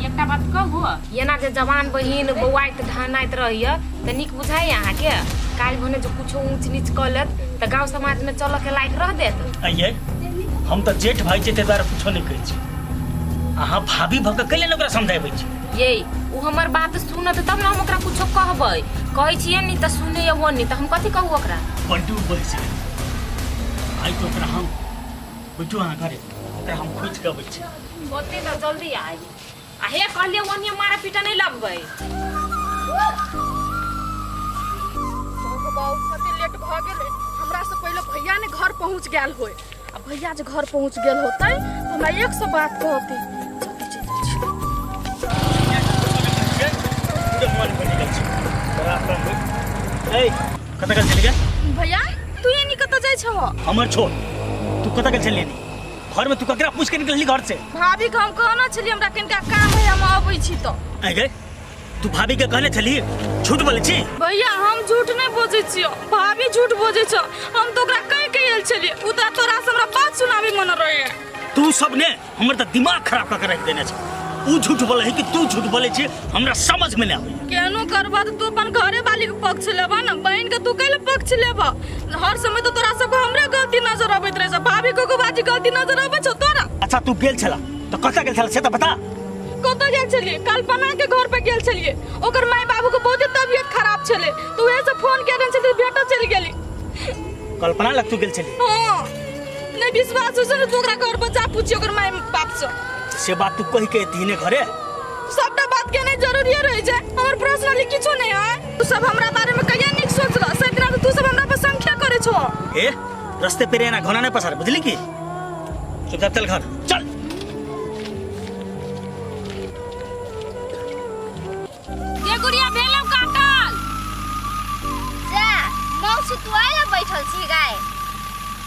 एकटा बात कहू, एना जे जवान बहिन बौआइत ढहनाइत रहैया तऽ नीक बुझाइया अहाँके? काल्हि भने जे कुछो ऊँच नीच कऽ लेत तऽ गाँव समाजमे चलऽ के लायक रह देत? आइये हम तऽ जेठ भाई छियै, ताहि दुआरे कुछो नहि कहै छी। अहाँ भाभी भऽ कऽ कैले ने ओकरा समझाबै छी? ये उ हमर बात सुनत तब ने हम ओकरा कुछो कहबै। कहै छियै नी तऽ सुनैया वो नी, तऽ हम कथी कहू ओकरा? बड्ड बहस छै आइ तऽ। ओकरा हम बैठू अहाँ घरे, ओकरा हम खोजि कऽ अबै छी। ओते तऽ जल्दी आइ आ हे कहलियै ओनिये मारा पीटा नहि लगबै। बाबू, कते लेट भऽ गेलै। हमरा से पहिले भैया ने घर पहुँच गेल होय, आ भैया जे घर पहुँच गेल होतै तऽ हमरा एक सौ बात कहतै। जल्दी चलि जाइ छी। पूरे मन बनि गेल छै बड़ा तंग। ए, कतऽ गेल छली गे? भैया, तू एनी कतऽ जाइ छह? हमर छोड़, तू कतऽ गेल छली? घर में तू ककरा पूछ के निकलली घर से? भाभी के हम कहने छलियै हमरा कनिका काम है, हम अबै छी तऽ। आइ गे, तू भाभी के कहने छली? झूठ बोलै छी? भैया, हम झूठ नहि बजै छियौ, भाभी झूठ बजै छौ। हम तऽ ओकरा कहि के आयल छलियै, ओ तऽ तोरा से हमरा बात सुनाबै मन रहै। तू सब ने हमर तऽ दिमाग खराब कऽ के राखि देने छै। ऊ झूठ बोलै है कि तू झूठ बोलै छी, हमरा समझ में नहि आबैया। केहनो करबह तऽ तू अपन घरे वाली के पक्ष लेबह ने, बहिन के तू कैले पक्ष लेबह? हर समय तऽ तोरा सबके हमरे गलती नजर अबैत रहै छौ, भाभी को बाजी गलती नजर अबै छौ तोरा। अच्छा, तू गेल छला तऽ कतऽ गेल छला से तऽ बता। कतऽ गेल छलियै? कल्पना के घर पे गेल छलियै। ओकर माय बाबू के बहुते तबियत खराब छलै तऽ उहे से फोन केने छलियै, भेटऽ चलि गेली। कल्पना लग तू गेल छली? हाँ। नहीं विश्वास हो से तू ओकरा घर पर जा, पूछी ओकर माय बाप से। से बात तू कहि के एतही ने घरे? सबटा बात के नहीं जरूरी रहे छै, हमर पर्सनली किछो नहीं है। तू सब हमरा बारे में कहिया नीक सोचल? से दिना तो तू सब हमरा पर संख्या करे छो। ए, रस्ते पे एना घोना नहीं पसार, बुझली की? चुपचाप चल, घर चल। ये गुड़िया भेलौ काटल? जा मौसी, तू आइला बैठल छी गाय?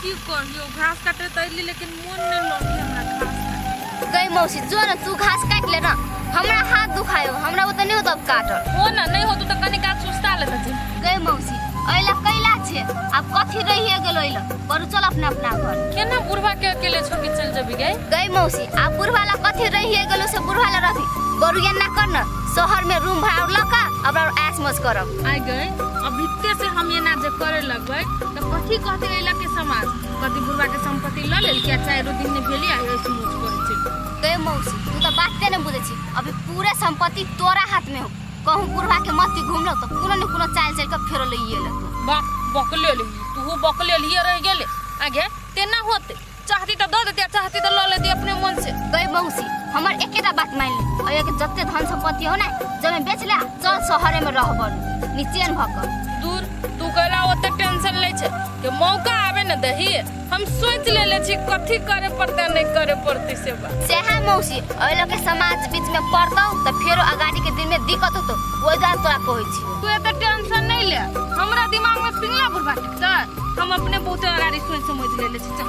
की कहियो, घास काटे तऽ अयली लेकिन मोन नहि लगे हमरा घास काटे। गई मौसी, जो न तू घास काट ले ना, हमरा हाथ दुखायो, हमरा ओते नहीं होतो अब काटल। हो ना, नहीं होतो तऽ कनी काट सुस्ता लेते छै। गई मौसी, अइला कैला छे? आब कथी रहिए गेलो अइला? बरु चल अपना अपना घर। केना बुढ़वा के अकेले छोड़ के चल जेबी गई? गई मौसी, आब बुढ़वा ला कथी रहिए गेलो से बुढ़वा ला रही? बरु एना कर न, शहर में रूम भाड़ा लऽ कऽ अब ऐश मौज करब। आइ गई, अभिते से हम एना जे करे लगबै तऽ कथी कहते अइला के समाज? कथी बुढ़वा के संपत्ति लऽ लेलकै आ चारिो दिन नहि भेली आ ऐश मौज करै छै। गई मौसी, तू तऽ बाते नहीं बुझै छी। अभी पूरे संपत्ति तोरा हाथ में हो। कहूँ बुढ़वा के मती घुमलो तो कोनो न कोनो चाल चल के फेरो लइए लेतो। वाह, बकले लेली तू, बकले लिए रह गेले। आगे तेना होते, चाहती तऽ दऽ देती आ चाहती तऽ लऽ लेती अपने मन से। गई मौसी, हमर एकेटा बात मान ले, और के जते धन संपत्ति हो ना जमे बेच ले, चल शहरे में रह बरू निचैन भ के। दूर, तू कहला ओते टेंशन लै छै के मौका आबे न दही, हम सोच लेले छी कथी करे पड़तै नहीं करे पड़तै से बात। सएह मौसी, ओहि लोग के समाज बीच में पड़तौ तऽ फेरो अगाड़ी के दिन में दिक्कत होतो, ओहि दुआरे तोरा कहै छी। तू एते टेंशन नहीं ले, हमरा दिमाग में पिंगला बुढ़वा टिकतै, हम अपने बहुते अगाड़ी सोच समझ लेले छी। चल।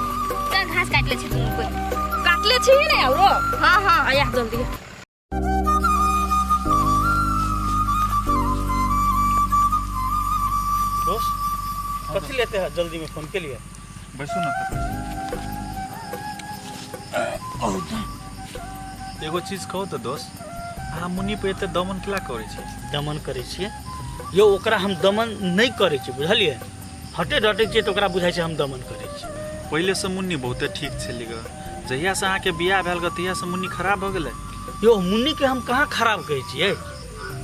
चल, घास काटि ले छी दुनू कोइ। काटले छी ने औरो? हाँ हाँ। आया जल्दी। दोस्त, कथी लेते हैं जल्दी में फोन के लिए? बैसू ना तऽ। एगो चीज कहू तऽ दोस्त, अहाँ मुन्नी पर एते दमन केला करै छी? दमन करै छियै यौ? ओकरा हम दमन नहि करै छियै, बुझलियै? हटे डटे छियै तऽ ओकरा बुझाइ छै हम दमन करै छियै। पहिलेसँ मुन्नी बहुते ठीक छलै ग, जहियासँ अहाँके बियाह भेल ग तहियासँ मुन्नी खराब भऽ गेलै। यौ, मुन्नीके हम कहाँ खराब कहै छियै?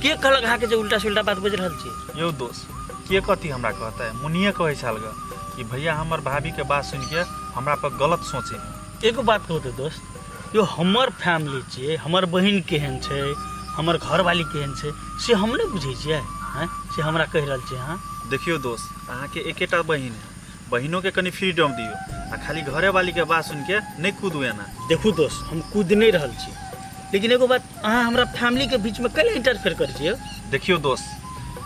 के कहलक अहाँके जे उल्टा सुल्टा बात बाजि रहल छियै? यौ दोस्त, के कथी हमरा कहतै, मुन्निए कहै छल ग कि भैया हमर भाभीके बात सुनिके हमरा पर गलत सोचे। एगो बात कहू तऽ दोस्त, यो हमर फैमिली छियै, हमर बहिन केहन छै, हमर घरवाली केहन छै से हम नहि बुझै छियै। आँय, से हमरा कहि रहल छियै अहाँ? देखियौ दोस्त, अहाँके एकेटा बहिन है, बहिनोके कनि फ्रीडम दियौ आ खाली घरेवालीके बात सुनिके नहि कूदू एना। देखू दोस्त, हम कूद नहि रहल छी, लेकिन एगो बात, अहाँ हमरा फैमिलीके बीचमे कैला इंटरफेयर करै छियै? देखियौ दोस्त,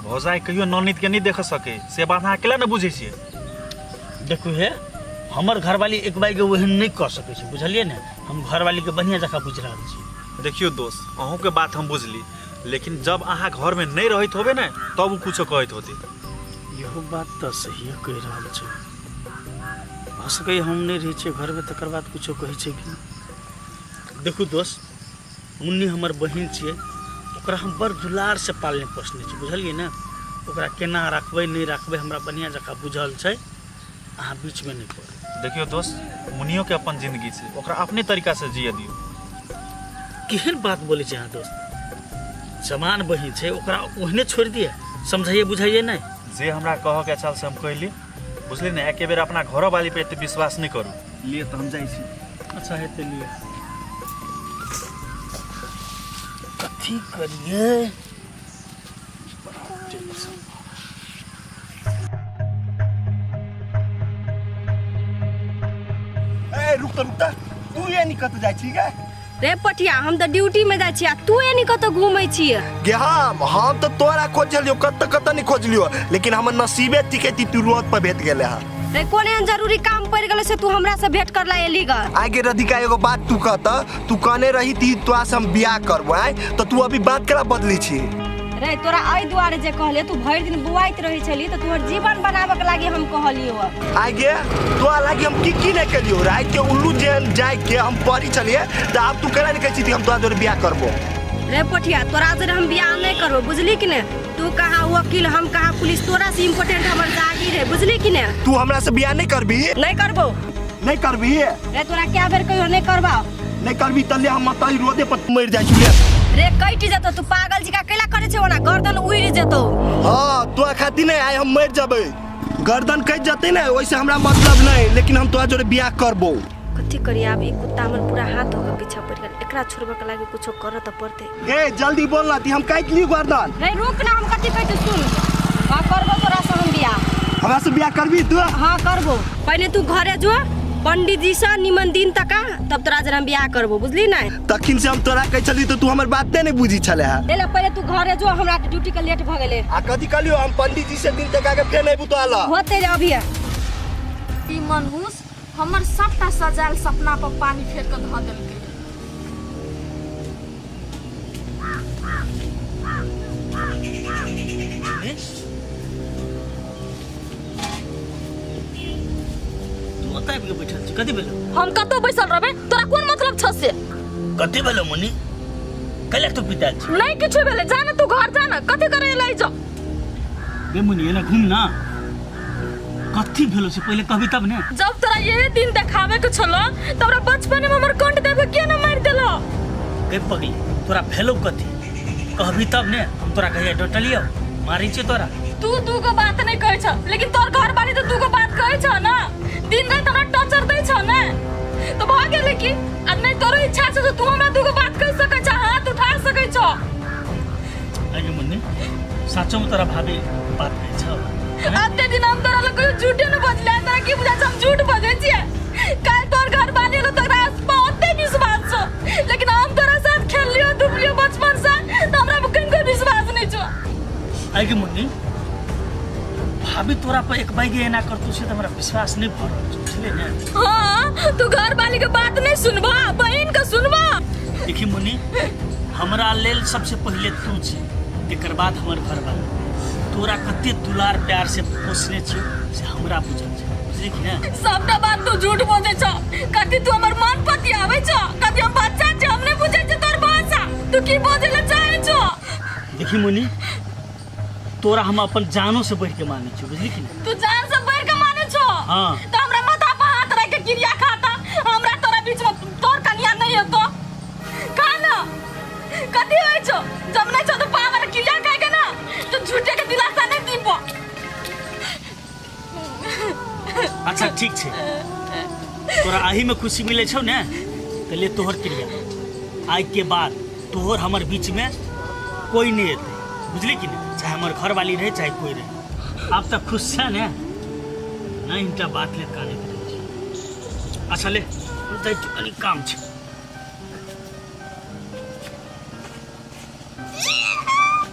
भौजाइ कहियो ननदिके नहि देख सकै, से बात अहाँ अकेला नहि बुझै छियै। देखू हे, हमर घरवाली एक बाइके ओहन नहि कऽ सकै छै, बुझलियै ने? हम घरवालीके बढ़िआँ जकाँ बुझि रहल छी। देखियौ दोस्त, अहूँके बात हम बुझली, लेकिन जब अहाँ घरमे नहि रहैत होबै ने तब ओ कुछो कहैत होतै। इहो बात तऽ सहिए कहि रहल छै। भऽ सकैए हम नहि रहै छियै घरमे तकर बाद कुछो कहै छै कि। देखू दोस्त, मुन्नी हमर बहिन छियै, ओकरा हम बड़ दुलारसँ पालने पोसने छी, बुझलियै ने? ओकरा केना राखबै नहि राखबै हमरा बढ़िआँ जकाँ बुझल छै, अहाँ बीचमे नहि पड़ू। देखियौ दोस्त, मुन्नियोके अपन जिंदगी छै, ओकरा अपने तरीकासँ जियऽ दियौ। केहन बात बोलै छै अहाँ दोस्त? जवान बहिन छै, ओकरा ओहने छोड़ि दिअ, समझाइए बुझाइए नहि? जे हमरा कहऽके छल से हम कहली, बुझली ने? एके बेर अपना घरोवाली पे एते विश्वास नहि करू। लिए तऽ हम जाइ छी। अच्छा हेतै, लिअ। कथी करिए? ए रुक त, रुक त, तू ये नहीं कत जाइ छी गे? रे पटिया, हम तऽ ड्यूटी में जाइ छी आ तू एनी कतऽ घूमै छियै? गे हम तऽ तोरा खोजलियो, कत कत नहीं खोजलियो, लेकिन हमर नसीबे टिके तू रोड पर भेट गेले हा। रे कोन एहन जरूरी काम पड़ि गेलै से तू हमरा से भेंट करला एली ग? आगे राधिका, एगो बात तू कहत, तू कहने रही ती तोरा से हम बियाह करबो, आय तो तू अभी बात करा बदली छी? रे तोरा एहि दुआरे जे कहलियै, तू भरि दिन बुआइत रहै छली तऽ तोहर जीवन बनाबऽ के लागी हम कहलियौ। आगे तोरा लागी हम की की नहीं कलियो, रात के उल्लू जेन जाय के हम पड़ी चलिए, तो आब तू केना नहीं कहै छी हम तोरा जोरे बियाह करबो? रे पोठिया, तोरा जोरे हम बियाह नहीं करबो, बुझली कि ने? तू कहाँ वकील, हम कहाँ पुलिस, तोरा से इम्पोर्टेंट हमर जागीर है, बुझली कि ने? तू हमरा से बियाह नहीं करबी? नहीं करबो। नहीं करबी? रे तोरा क्या बेर कहियो नहीं करबा। नहीं करबी तले हम मतई रोडे पर मर जाइ छी। रे कटि जेतो, तू पागल जिका कैला करे छै ओना, गर्दन उड़ि जेतो। हाँ, तोरा खातिर नहीं आइ हम मर जबै, गर्दन कटि जतै ने ओइसे हमरा मतलब नहीं, लेकिन हम तोरा जोरे बियाह करबो। कथी करी आब? ई कुत्ता हमर पूरा हाथ होके पीछा पड़ि गेल, एकरा छोड़बऽ के लागी कुछो करऽ तऽ पड़तै। ए जल्दी बोल ना, ती हम काटि ली गर्दन। रे रुक ना, हम कथी कहै छी सुन। हाँ करबो तोरा से हम बियाह। हमरा से बियाह करबी तू? हाँ करबो। पहले तू घरे जो पंडित जी से निमन दिन तका, तब तोरा जरा हम बियाह करबो, बुझली ना? तखन से हम तोरा कहै छली तऽ तू हमर बाते नहीं बुझी छले है। ले पहले तू घरे जो, हमरा ड्यूटी के लेट भ गेलै। आ कथी कहलियो, हम पंडित जी से दिन तका के फेर नहीं बुतो आला। होते रे अभी। ई मनहूस हमर सबटा सजायल सपना पर पानी फेर के धऽ देलकै। तू ओतऽ आबि के बैठल छी, कथी भेलौ? हम कतौ बैसल रहबै, तोरा कोन मतलब छौ से? कथी भेलौ मुन्नी, कैला तू पिताल छी? नहीं किछु भेलै, जा ना तू घर जा ना, कथी करे एलै जो? बे मुन्नी, एना घूम ना, कथी भेलो से पहिले कहबी तब ने। जब तोरा यही दिन देखावे के छलो त हमरा बचपन में हमर कंठ देवे के ना मार देलो। गे पगली, तोरा भेलो कथी कहबी तब ने, हम तोरा कहिया डटलियो मारी छी तोरा? तू दूगो बात नहीं कहै छ, लेकिन तोर घर वाली तो दूगो बात कहै छ ना, दिन रात हमरा टॉर्चर दै छ ना, तो भ गेलै कि आ नहीं तोरो इच्छा छ तो तू हमरा दूगो बात कह सकै छ, हाथ उठा सकै छ। आगे मुन्नी, साचो में तोरा भाभी बात कहै छ? अते दिन हम तोरा लग कहियो झूठे न बजले, तोरा की बुझा छ हम झूठ बजै छियै? काल्हि तोर घर वाली एलो तोरा बहुते विश्वास छौ, लेकिन हम तोरा साथ खेललियो धुपलियो बचपन से, तो हमरा पर कनिको विश्वास नहीं छौ। आगे मुन्नी, भाभी तोरा पर एक बाइगे एना करतौ से त हमरा विश्वास नहीं भऽ रहल छै, बुझलियै ने? हाँ, तू घर वाली के बात नहीं सुनबा, बहन के सुनबा। देखी मुन्नी, हमरा लेल सबसे पहिले तू छी, तेकर बाद हमर घरवाला। तोरा कते दुलार प्यार से पोसने छियौ से हमरा बुझल छै, बुझली कि ने? सबटा बात तू झूठ बोले छ, कथी तू हमर मन पतियाबै छ? कथी हम बच्चा छी, हम नहीं बुझै छी तोर भाषा, तू की बोले ले चाहे छ? देखी मुन्नी, तोरा हम अपन जानो से बढ़ के मानै छियौ, बुझली कि ने? तू जान से बढ़ के मानै छो? हाँ। तो हमरा माथा पर हाथ रख के क्रिया खाता, हमरा तोरा बीच में तोर कनिया नहीं हेतो। खा ना, कथी होइ छौ? जब नहीं छौ तो पावर क्रिया खाए के ना, तो झूठे के दिलासा नहीं दीबो। अच्छा ठीक छै, तोरा अही में खुशी मिले छौ ने तऽ ले तोहर क्रिया। आइ के बाद तोहर हमर बीच में कोई नहीं एतै, बुझली कि नहीं? चाहे हमर घरवाली रहे चाहे कोई रहे। आब तऽ खुश छै ने? नहीं इनका बात ले काने रहै छै। अच्छा ले जाइ छी, कनि काम छै।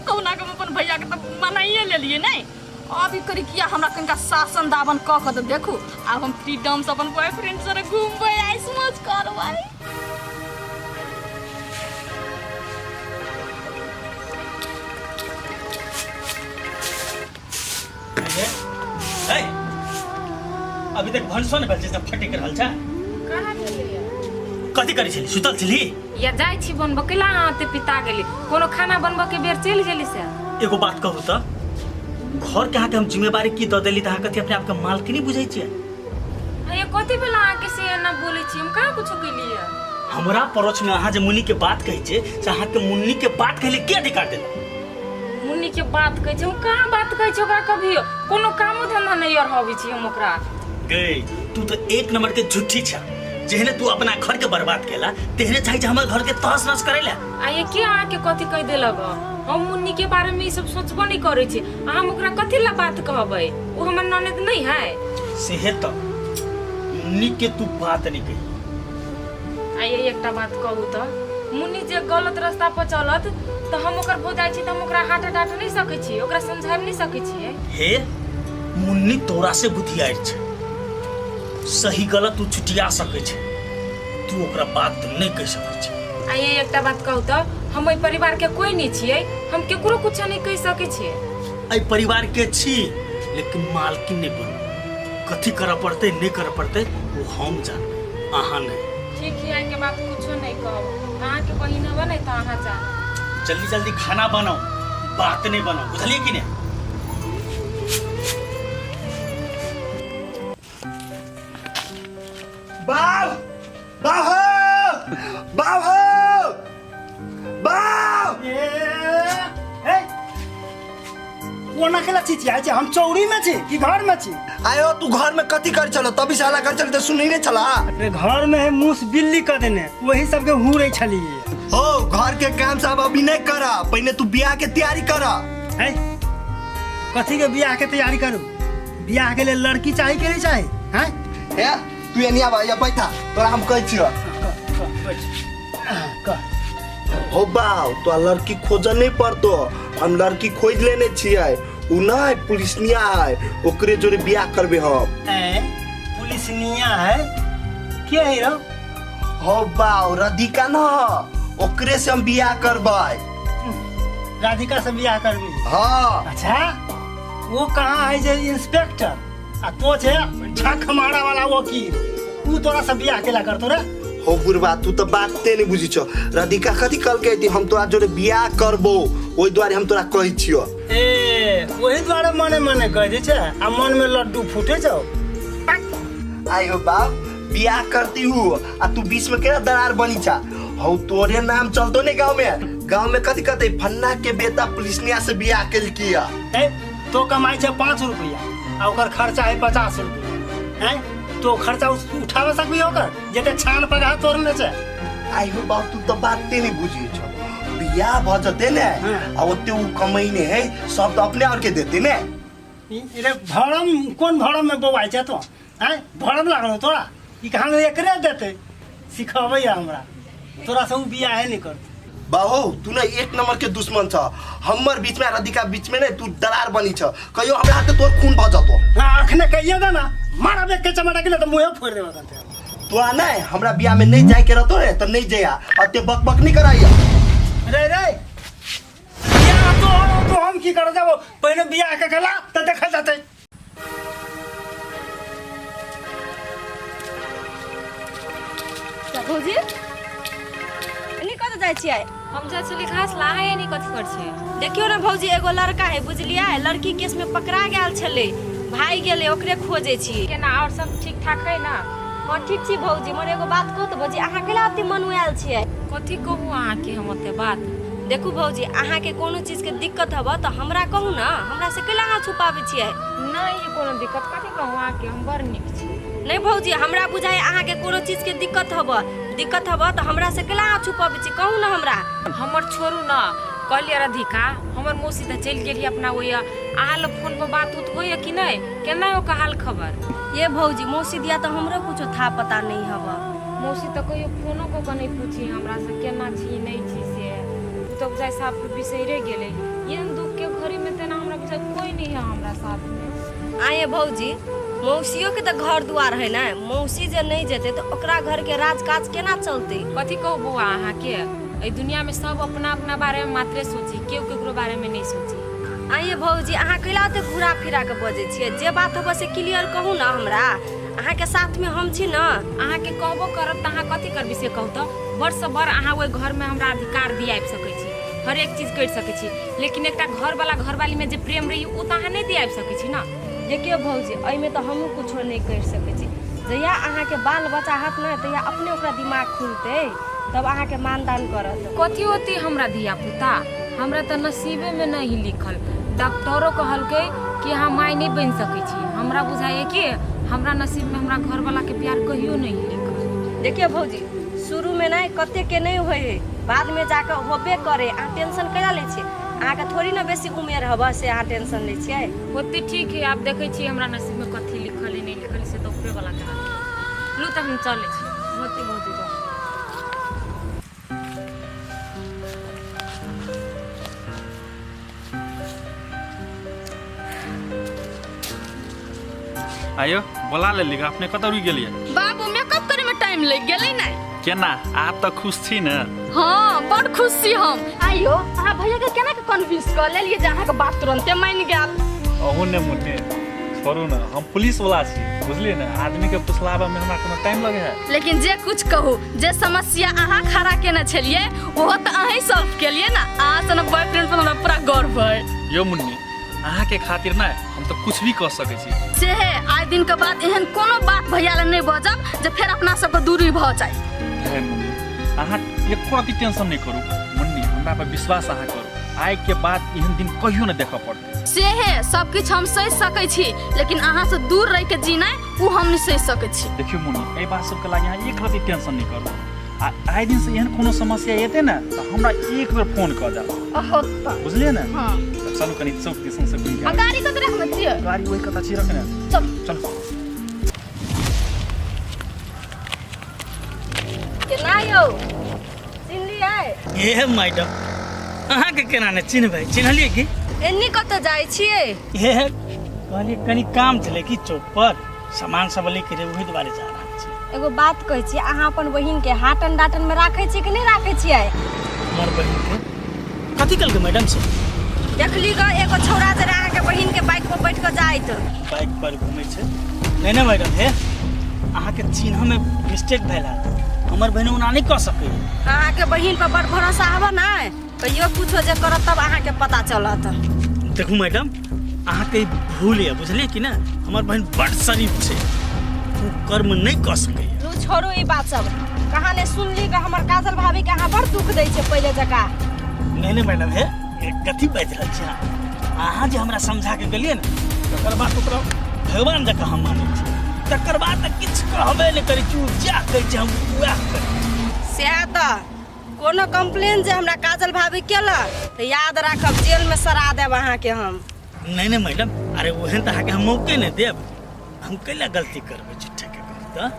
कहुना के हम अपन भैया के तऽ मनाइए लेलिए नहीं। अब ई करी किया हमरा कनिका शासन दाबन कऽ कऽ तऽ देखू। आब हम फ्रीडम से अपन बॉयफ्रेंड संगे घूमबै, ऐश मौज करबै। ए, अभी तक भनसो नहि भेल छै, सब फटकि रहल छै। कहाँ भेलैया? कथी करै छली? सुतल छली? या जाइ छी बनबऽ, कैला अहाँ एते पिता गेली? कोनो खाना बनबऽ के बेर चलि गेली से। एगो बात कहू तऽ, घर के अहाँके हम जिम्मेवारी की दऽ देली तऽ अहाँ कथी अपने आपके मालकिनी बुझै छियै? ये कथी भेल अहाँके से एना बोलै छी? हम कहाँ कुछो केलियै? हमरा परोक्ष में अहाँ जे मुन्नी के बात कहै छियै से अहाँके मुन्नी के बात कहै के अधिकार देलक? मुन्नी के बात कहै छी, हम कहाँ बात कहै छी ओकरा कभियो? कोनो कामो धंधा नहि अरहबै छी हम ओकरा। गै, तू तऽ एक नंबर के झूठी छा। जेहने तू अपना घर के बर्बाद केला तेहने चाही जे हमर घर के तहस नहस करै ला। आ ये के अहाँके कथी कहि देलक? हम मुन्नी के बारे में ई सब सोचबो नहीं करै छी। आ हम ओकरा कथी ला बात कहबै? ओ हमर ननद नहीं है। सेहे तऽ मुन्नी के तू बात नहीं कही। आ ये एकटा बात कहू तऽ, मुन्नी जे गलत रास्ता पर चलत तऽ हम ओकर भौजाइ छी तऽ हम ओकरा हाथ डाँट नहीं सकै छी, ओकरा समझाबि नहीं सकै छियै? हे, मुन्नी तोरा से बुधियार छै, सही गलत तू छुटिया सकै छै, तू ओकरा बात नहीं कहि सकै छै। आ ये एकटा बात कहू तऽ, हम ओहि परिवार के कोई नहीं छियै, हम केकरो कुछ नहीं कहि सकै छियै। एहि परिवार के छी लेकिन मालकिन नहीं बनू। कथी करऽ पड़तै नहीं करऽ पड़तै वो हम जानबै, अहाँ नहीं। ठीक है, के बात कुछो नहीं कहब। अहाँ के बहिन हबे नहीं तऽ अहाँ जानब। जल्दी जल्दी खाना बनाओ, बात नहीं बनाओ, बुझलिए कि नहीं? बाप बाप हो, बाप हो, बाप। ए, ए, कोना केला चिचियाइ छै? हम चौरी में छी कि घर में छी? आयो तू घर में कथी कर चलो तभी साला कर चल त सुनी नहीं चला। अरे घर में है मूस बिल्ली क देने, वही सबके हुरै छलिए। हो घर के काम सब अभी नहीं करा, पहले तू बियाह के तैयारी करा। है कथी के बियाह के तैयारी करू? बियाह के लिए लड़की चाही के नहीं चाही? हैं ए तू एनिया बा या बैठा, तोरा हम कहै छियो। हो बाव, तो लड़की खोज नहीं पड़तो, हम लड़की खोज लेने छियै। उ नहीं पुलिसनिया है, ओकरे जोरे बियाह करबे हम। ए पुलिसनिया है के है रो? हो बाव, राधिका न, ओकरे से हम बियाह करबै। राधिका से बियाह करबी? हाँ। अच्छा वो कहाँ है जे इंस्पेक्टर आ तो छे झक मारा वाला वकील, उ तोरा से बियाह केला करतो रे? हो बुढ़बा, तू तो बाते नहीं बुझी छो। राधिका कथी कल के हम तोरा जोरे बियाह करबो, ओहि दुआरे हम तोरा कहै छियो। ए वही दुआरे मने मने कह दे छे आ मन में लड्डू फूटे छौ। आई हो बाप, बियाह करती हूँ आ तू बीच में केना दरार बनी छा? हौ तोरे नाम चलतो ने गांव में। गांव में कथी कहते, फन्ना के बेटा पुलिसनिया से बियाह केलकी। ए तो कमाई छे 5 रुपया आ ओकर खर्चा है 50 रुपया। हैं तो खर्चा उठावे सकबी ओकर जते छान पगा तोड़ने छे? आई हो बाप, तू तो बाते नहीं बुझी छो। बियाह भ जते ने आ ओते उ कमैने है सब तो अपने और के देते ने। रे भरम कोन भरम में बौआइ छे तो? हैं भरम लागल तोरा? ई कहाँ एकरे देते सिखबै हमरा, तोरा से उ बियाहे नहीं करते। बाहो तू ना एक नंबर के दुश्मन छ, हमर बीच में राधिका बीच में ने तू दरार बनी छ, कहियो हमरा हाथ तोर खून भ जतो। हां अखने कहिए दे ना, मारा देख के चमड़ा के तो मुंहे फोड़ देबो तंते। तो ना हमरा बियाह में नहीं जाए के रहतो रे त नहीं जाया, अते बक बक नहीं कराइया। रे रे बियाह तो हम की कर जाबो, पहले बियाह के कला त देखल जाते। भौजी एनी कतऽ जाइ छियै? हम जाइ छली घास ला, अहाँ एनी कथी करै छियै? देखियौ ने भौजी, एगो लड़का है बुझलियै, लड़की केस में पकड़ा गेल छलै, भागि गेलै, ओकरे खोजै छी। केना और सब ठीक ठाक है ना? हाँ ठीक छी भौजी। मगर एगो बात कहू तऽ भौजी, अहाँ केला ओते मनुआयल छियै? कथी कहू अहाँके हम ओते बात? देखू भौजी, अहाँके कोनो चीजके दिक्कत हबऽ तऽ हमरा कहू ने, हमरा से केला अहाँ छुपाबै छियै? नहि कोनो दिक्कत, कथी कहू अहाँके, हम बड़ नीक छी। नहि भौजी, हमरा बुझाइ अहाँके कोनो चीजके दिक्कत हब, दिक्कत हब तऽ हमरा से केला अहाँ छुपबै छी? कहू ने हमरा। हमर छोड़ू न, कहलियै राधिका, हमर मौसी तऽ चलि गेली अपना ओहि। अहाँ लग फोन पर बात उत होइए कि नहि? केना ओकर हाल खबर? ये भौजी, मौसी दिया तऽ हमरो कुछो था पता नहीं हब। मौसी तऽ कहियो फोनो कऽ कऽ नहि पूछी हमरा से, केना छी नहि छी से। ओ तऽ बुझाइ साफ बिसैरे गेलै। एहन दुख के घड़ी में तेना हमरा बुझाइ कोई नहीं है हमरा साथ में। आये भौजी, मौसियो के तऽ घर दुआर है ने। मौसी जे नहीं जेतै तऽ ओकरा घर के राजकाज केना चलतै? कथी कहू बौआ अहाँके, एहि दुनिया में सब अपना अपना बारे में मात्रे सोची, केओ केकरो बारे में नहीं सोची। आइए भौजी, अहाँ कैला ओते घुरा फिरा के बजै छियै? जे बात होबे से क्लियर कहू ने हमरा। अहाँके साथमे हम छी ने। अहाँके कहबो करब तऽ अहाँ कथी करबी से कहू तऽ? बड़ से बड़ अहाँ ओहि घरमे हमरा अधिकार दियाबि सकै छी, हर एक चीज करि सकै छी, लेकिन एकटा घरवाला घरवालीमे जे प्रेम रही ओ तऽ अहाँ नहि दियाबि सकै छी ने। देखियौ भौजी, एहिमे तऽ हमहूँ कुछो नहि करि सकै छी। जहिया अहाँके बाल बच्चा हैत ने, तहिया अपने ओकरा दिमाग खुलतै, तब अहाँके मानदान करत। कथी होती हमरा धिया पुता, हमरा तऽ नसीबेमे नहि लिखल। डॉक्टरो कहलकै कि अहाँ माय नहि बनि सकै छी। हमरा बुझाइए कि हमरा नसीबमे हमरा घरवालाके प्यार कहियो नहि लिखल। देखियौ भौजी, शुरूमे नहि कतेकके नहि होइ हइ, बादमे जाकऽ होबे करे। अहाँ टेंशन कैला लै छियै? अहाँके थोड़ी ने बेसी उमेर हबऽ से अहाँ टेंशन लै छियै। होते ठीक है, आब देखै छियै हमरा नसीबमे कथी लिखल है नहि लिखल है, से तऽ उपरेवलाके हाथ है। लू तऽ हम चलै छी। होते भौजी, जाउ। आयो बोला लेली, अपने कतऽ रुकि गेलियै? बाबू, मेकअप करे में टाइम लग गेलै ने। केना, आप तऽ खुश छी ने? हाँ, बड़ खुश छी हम। आइयो अहाँ भैया के केना के कन्विंस कऽ लेलियै जे अहाँके बात तुरंते मानि गेल? अहूँ ने मुन्नी, छोड़ू ने, हम पुलिस वाला छी, बुझलियै ने? आदमी के फुसलाबऽ में हमरा कोनो टाइम लगे है? लेकिन जे कुछ कहू, जे समस्या अहाँ खड़ा केने छलियै ओहो तऽ अहीं सॉल्व केलियै ने। अहाँ सन बॉयफ्रेंड पर हमरा पूरा गर्व है। यो मुन्नी, अहाँके खातिर ने हम तऽ कुछ भी कऽ सकै छी। से हे, आइ दिन के बाद एहन कोनो बात भैया लग नहि बजब जे फेर अपना सबके दूरी भऽ जाय। हे मुन्नी, अहाँ एको रत्ती टेंशन नहि करू। मुन्नी, हमरा पर विश्वास अहाँ करू, आइ के बाद एहन दिन कहियो नहि देखऽ पड़तै। से हे, सब किछु हम सहि सकै छी, लेकिन अहाँ से दूर रहि के जीनाइ ओ हम नहि सहि सकै छी। देखियौ मुन्नी, एहि बात सबके लागि अहाँ एक रत्ती टेंशन नहि करू। आ आइ दिन से एहन कोनो समस्या एतै ने तऽ हमरा एक बेर फोन कऽ देब, बुझलियै ने? हाँ। तऽ चलू कनि चौक दिसन से घुमि के आ आबै। गाड़ी कतऽ रखने छियै? गाड़ी ओहि कतऽ छी रखने। चल। चलू। केना यौ, चिन्हलियै? हे मैडम, अहाँके केना ने चिन्हबै? चिन्हलियै की? एन्नी कतऽ जाइ छियै? हे, कहलियै कनि काम छलै कि चौक पर, सामान सब लैके रहै, ओहि दुआरे जा रहल छी। एगो बात कहै छी, अहाँ अपन बहिन के हाटन डाटन में राखै छियै कि नहि राखै छियै? हमर बहिन के कथी कहलकै मैडम से? देखली ग, एगो छौड़ा जे अहाँके बहिन के बाइक पर बैठ कऽ जाइत। बाइक पर घूमै छै? नहि नहि मैडम, हे अहाँके चिन्हमे मिस्टेक भेल हैत, हमर बहिन ओना नहि कऽ सकैए। अहाँके बहिन पर बड़ भरोसा हबऽ ने? कहियो कुछो जे करत तब अहाँके पता चलत। देखू मैडम, अहाँके ई भूल यऽ, बुझलियै कि ने? हमर बहिन बड़ शरीफ छै, ओ कर्म नहि कऽ सकैए। लू छोड़ू ई बात सब। कहाँ ने सुनली ग, हमर काजल भाभी के अहाँ बड़ दुख दै छै पहिले जकाँ। नहि नहि मैडम, हे हे, कथी बाजि रहल छी अहाँ? अहाँ जे हमरा समझा के गेलियै ने, तकर बाद ओकरा भगवान जकाँ हम मानै छी। तकर बाद तऽ किछु कहबे नहि करै छी, ओ जएह कहै छै हम वएह करै छी। सएह तऽ, कोनो कंप्लेन जे हमरा काजल भाभी केलक तऽ याद राखब, जेल में सड़ा देब अहाँके हम। नहि नहि मैडम, अरे ओहन तऽ अहाँके हम मौके नहि देब। हम कैला गलती करबै झूठे के कहू तऽ?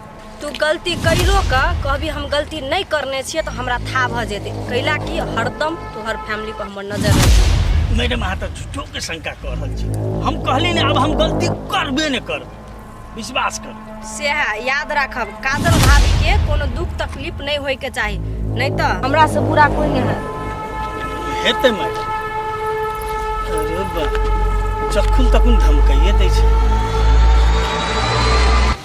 तू गलती करिरो के कहबी हम गलती नहीं करने छियै तऽ हमरा था भऽ जेतै, कैला कि हरदम तोहर फैमिली पर हमर नजर रहतै। मैडम, अहाँ तऽ झूठो के शंका कऽ रहल छी। हम कहली ने, आब हम गलती करबे नहि करबै, विश्वास करू। सएह याद राखब, काजल भाभी के कोनो दुख तकलीफ नहीं होय के चाही, नहीं तऽ हमरा से बुरा कोई नहीं है। हेतै मैडम। अरे बा, जखन तखन धमकाइए दै छै।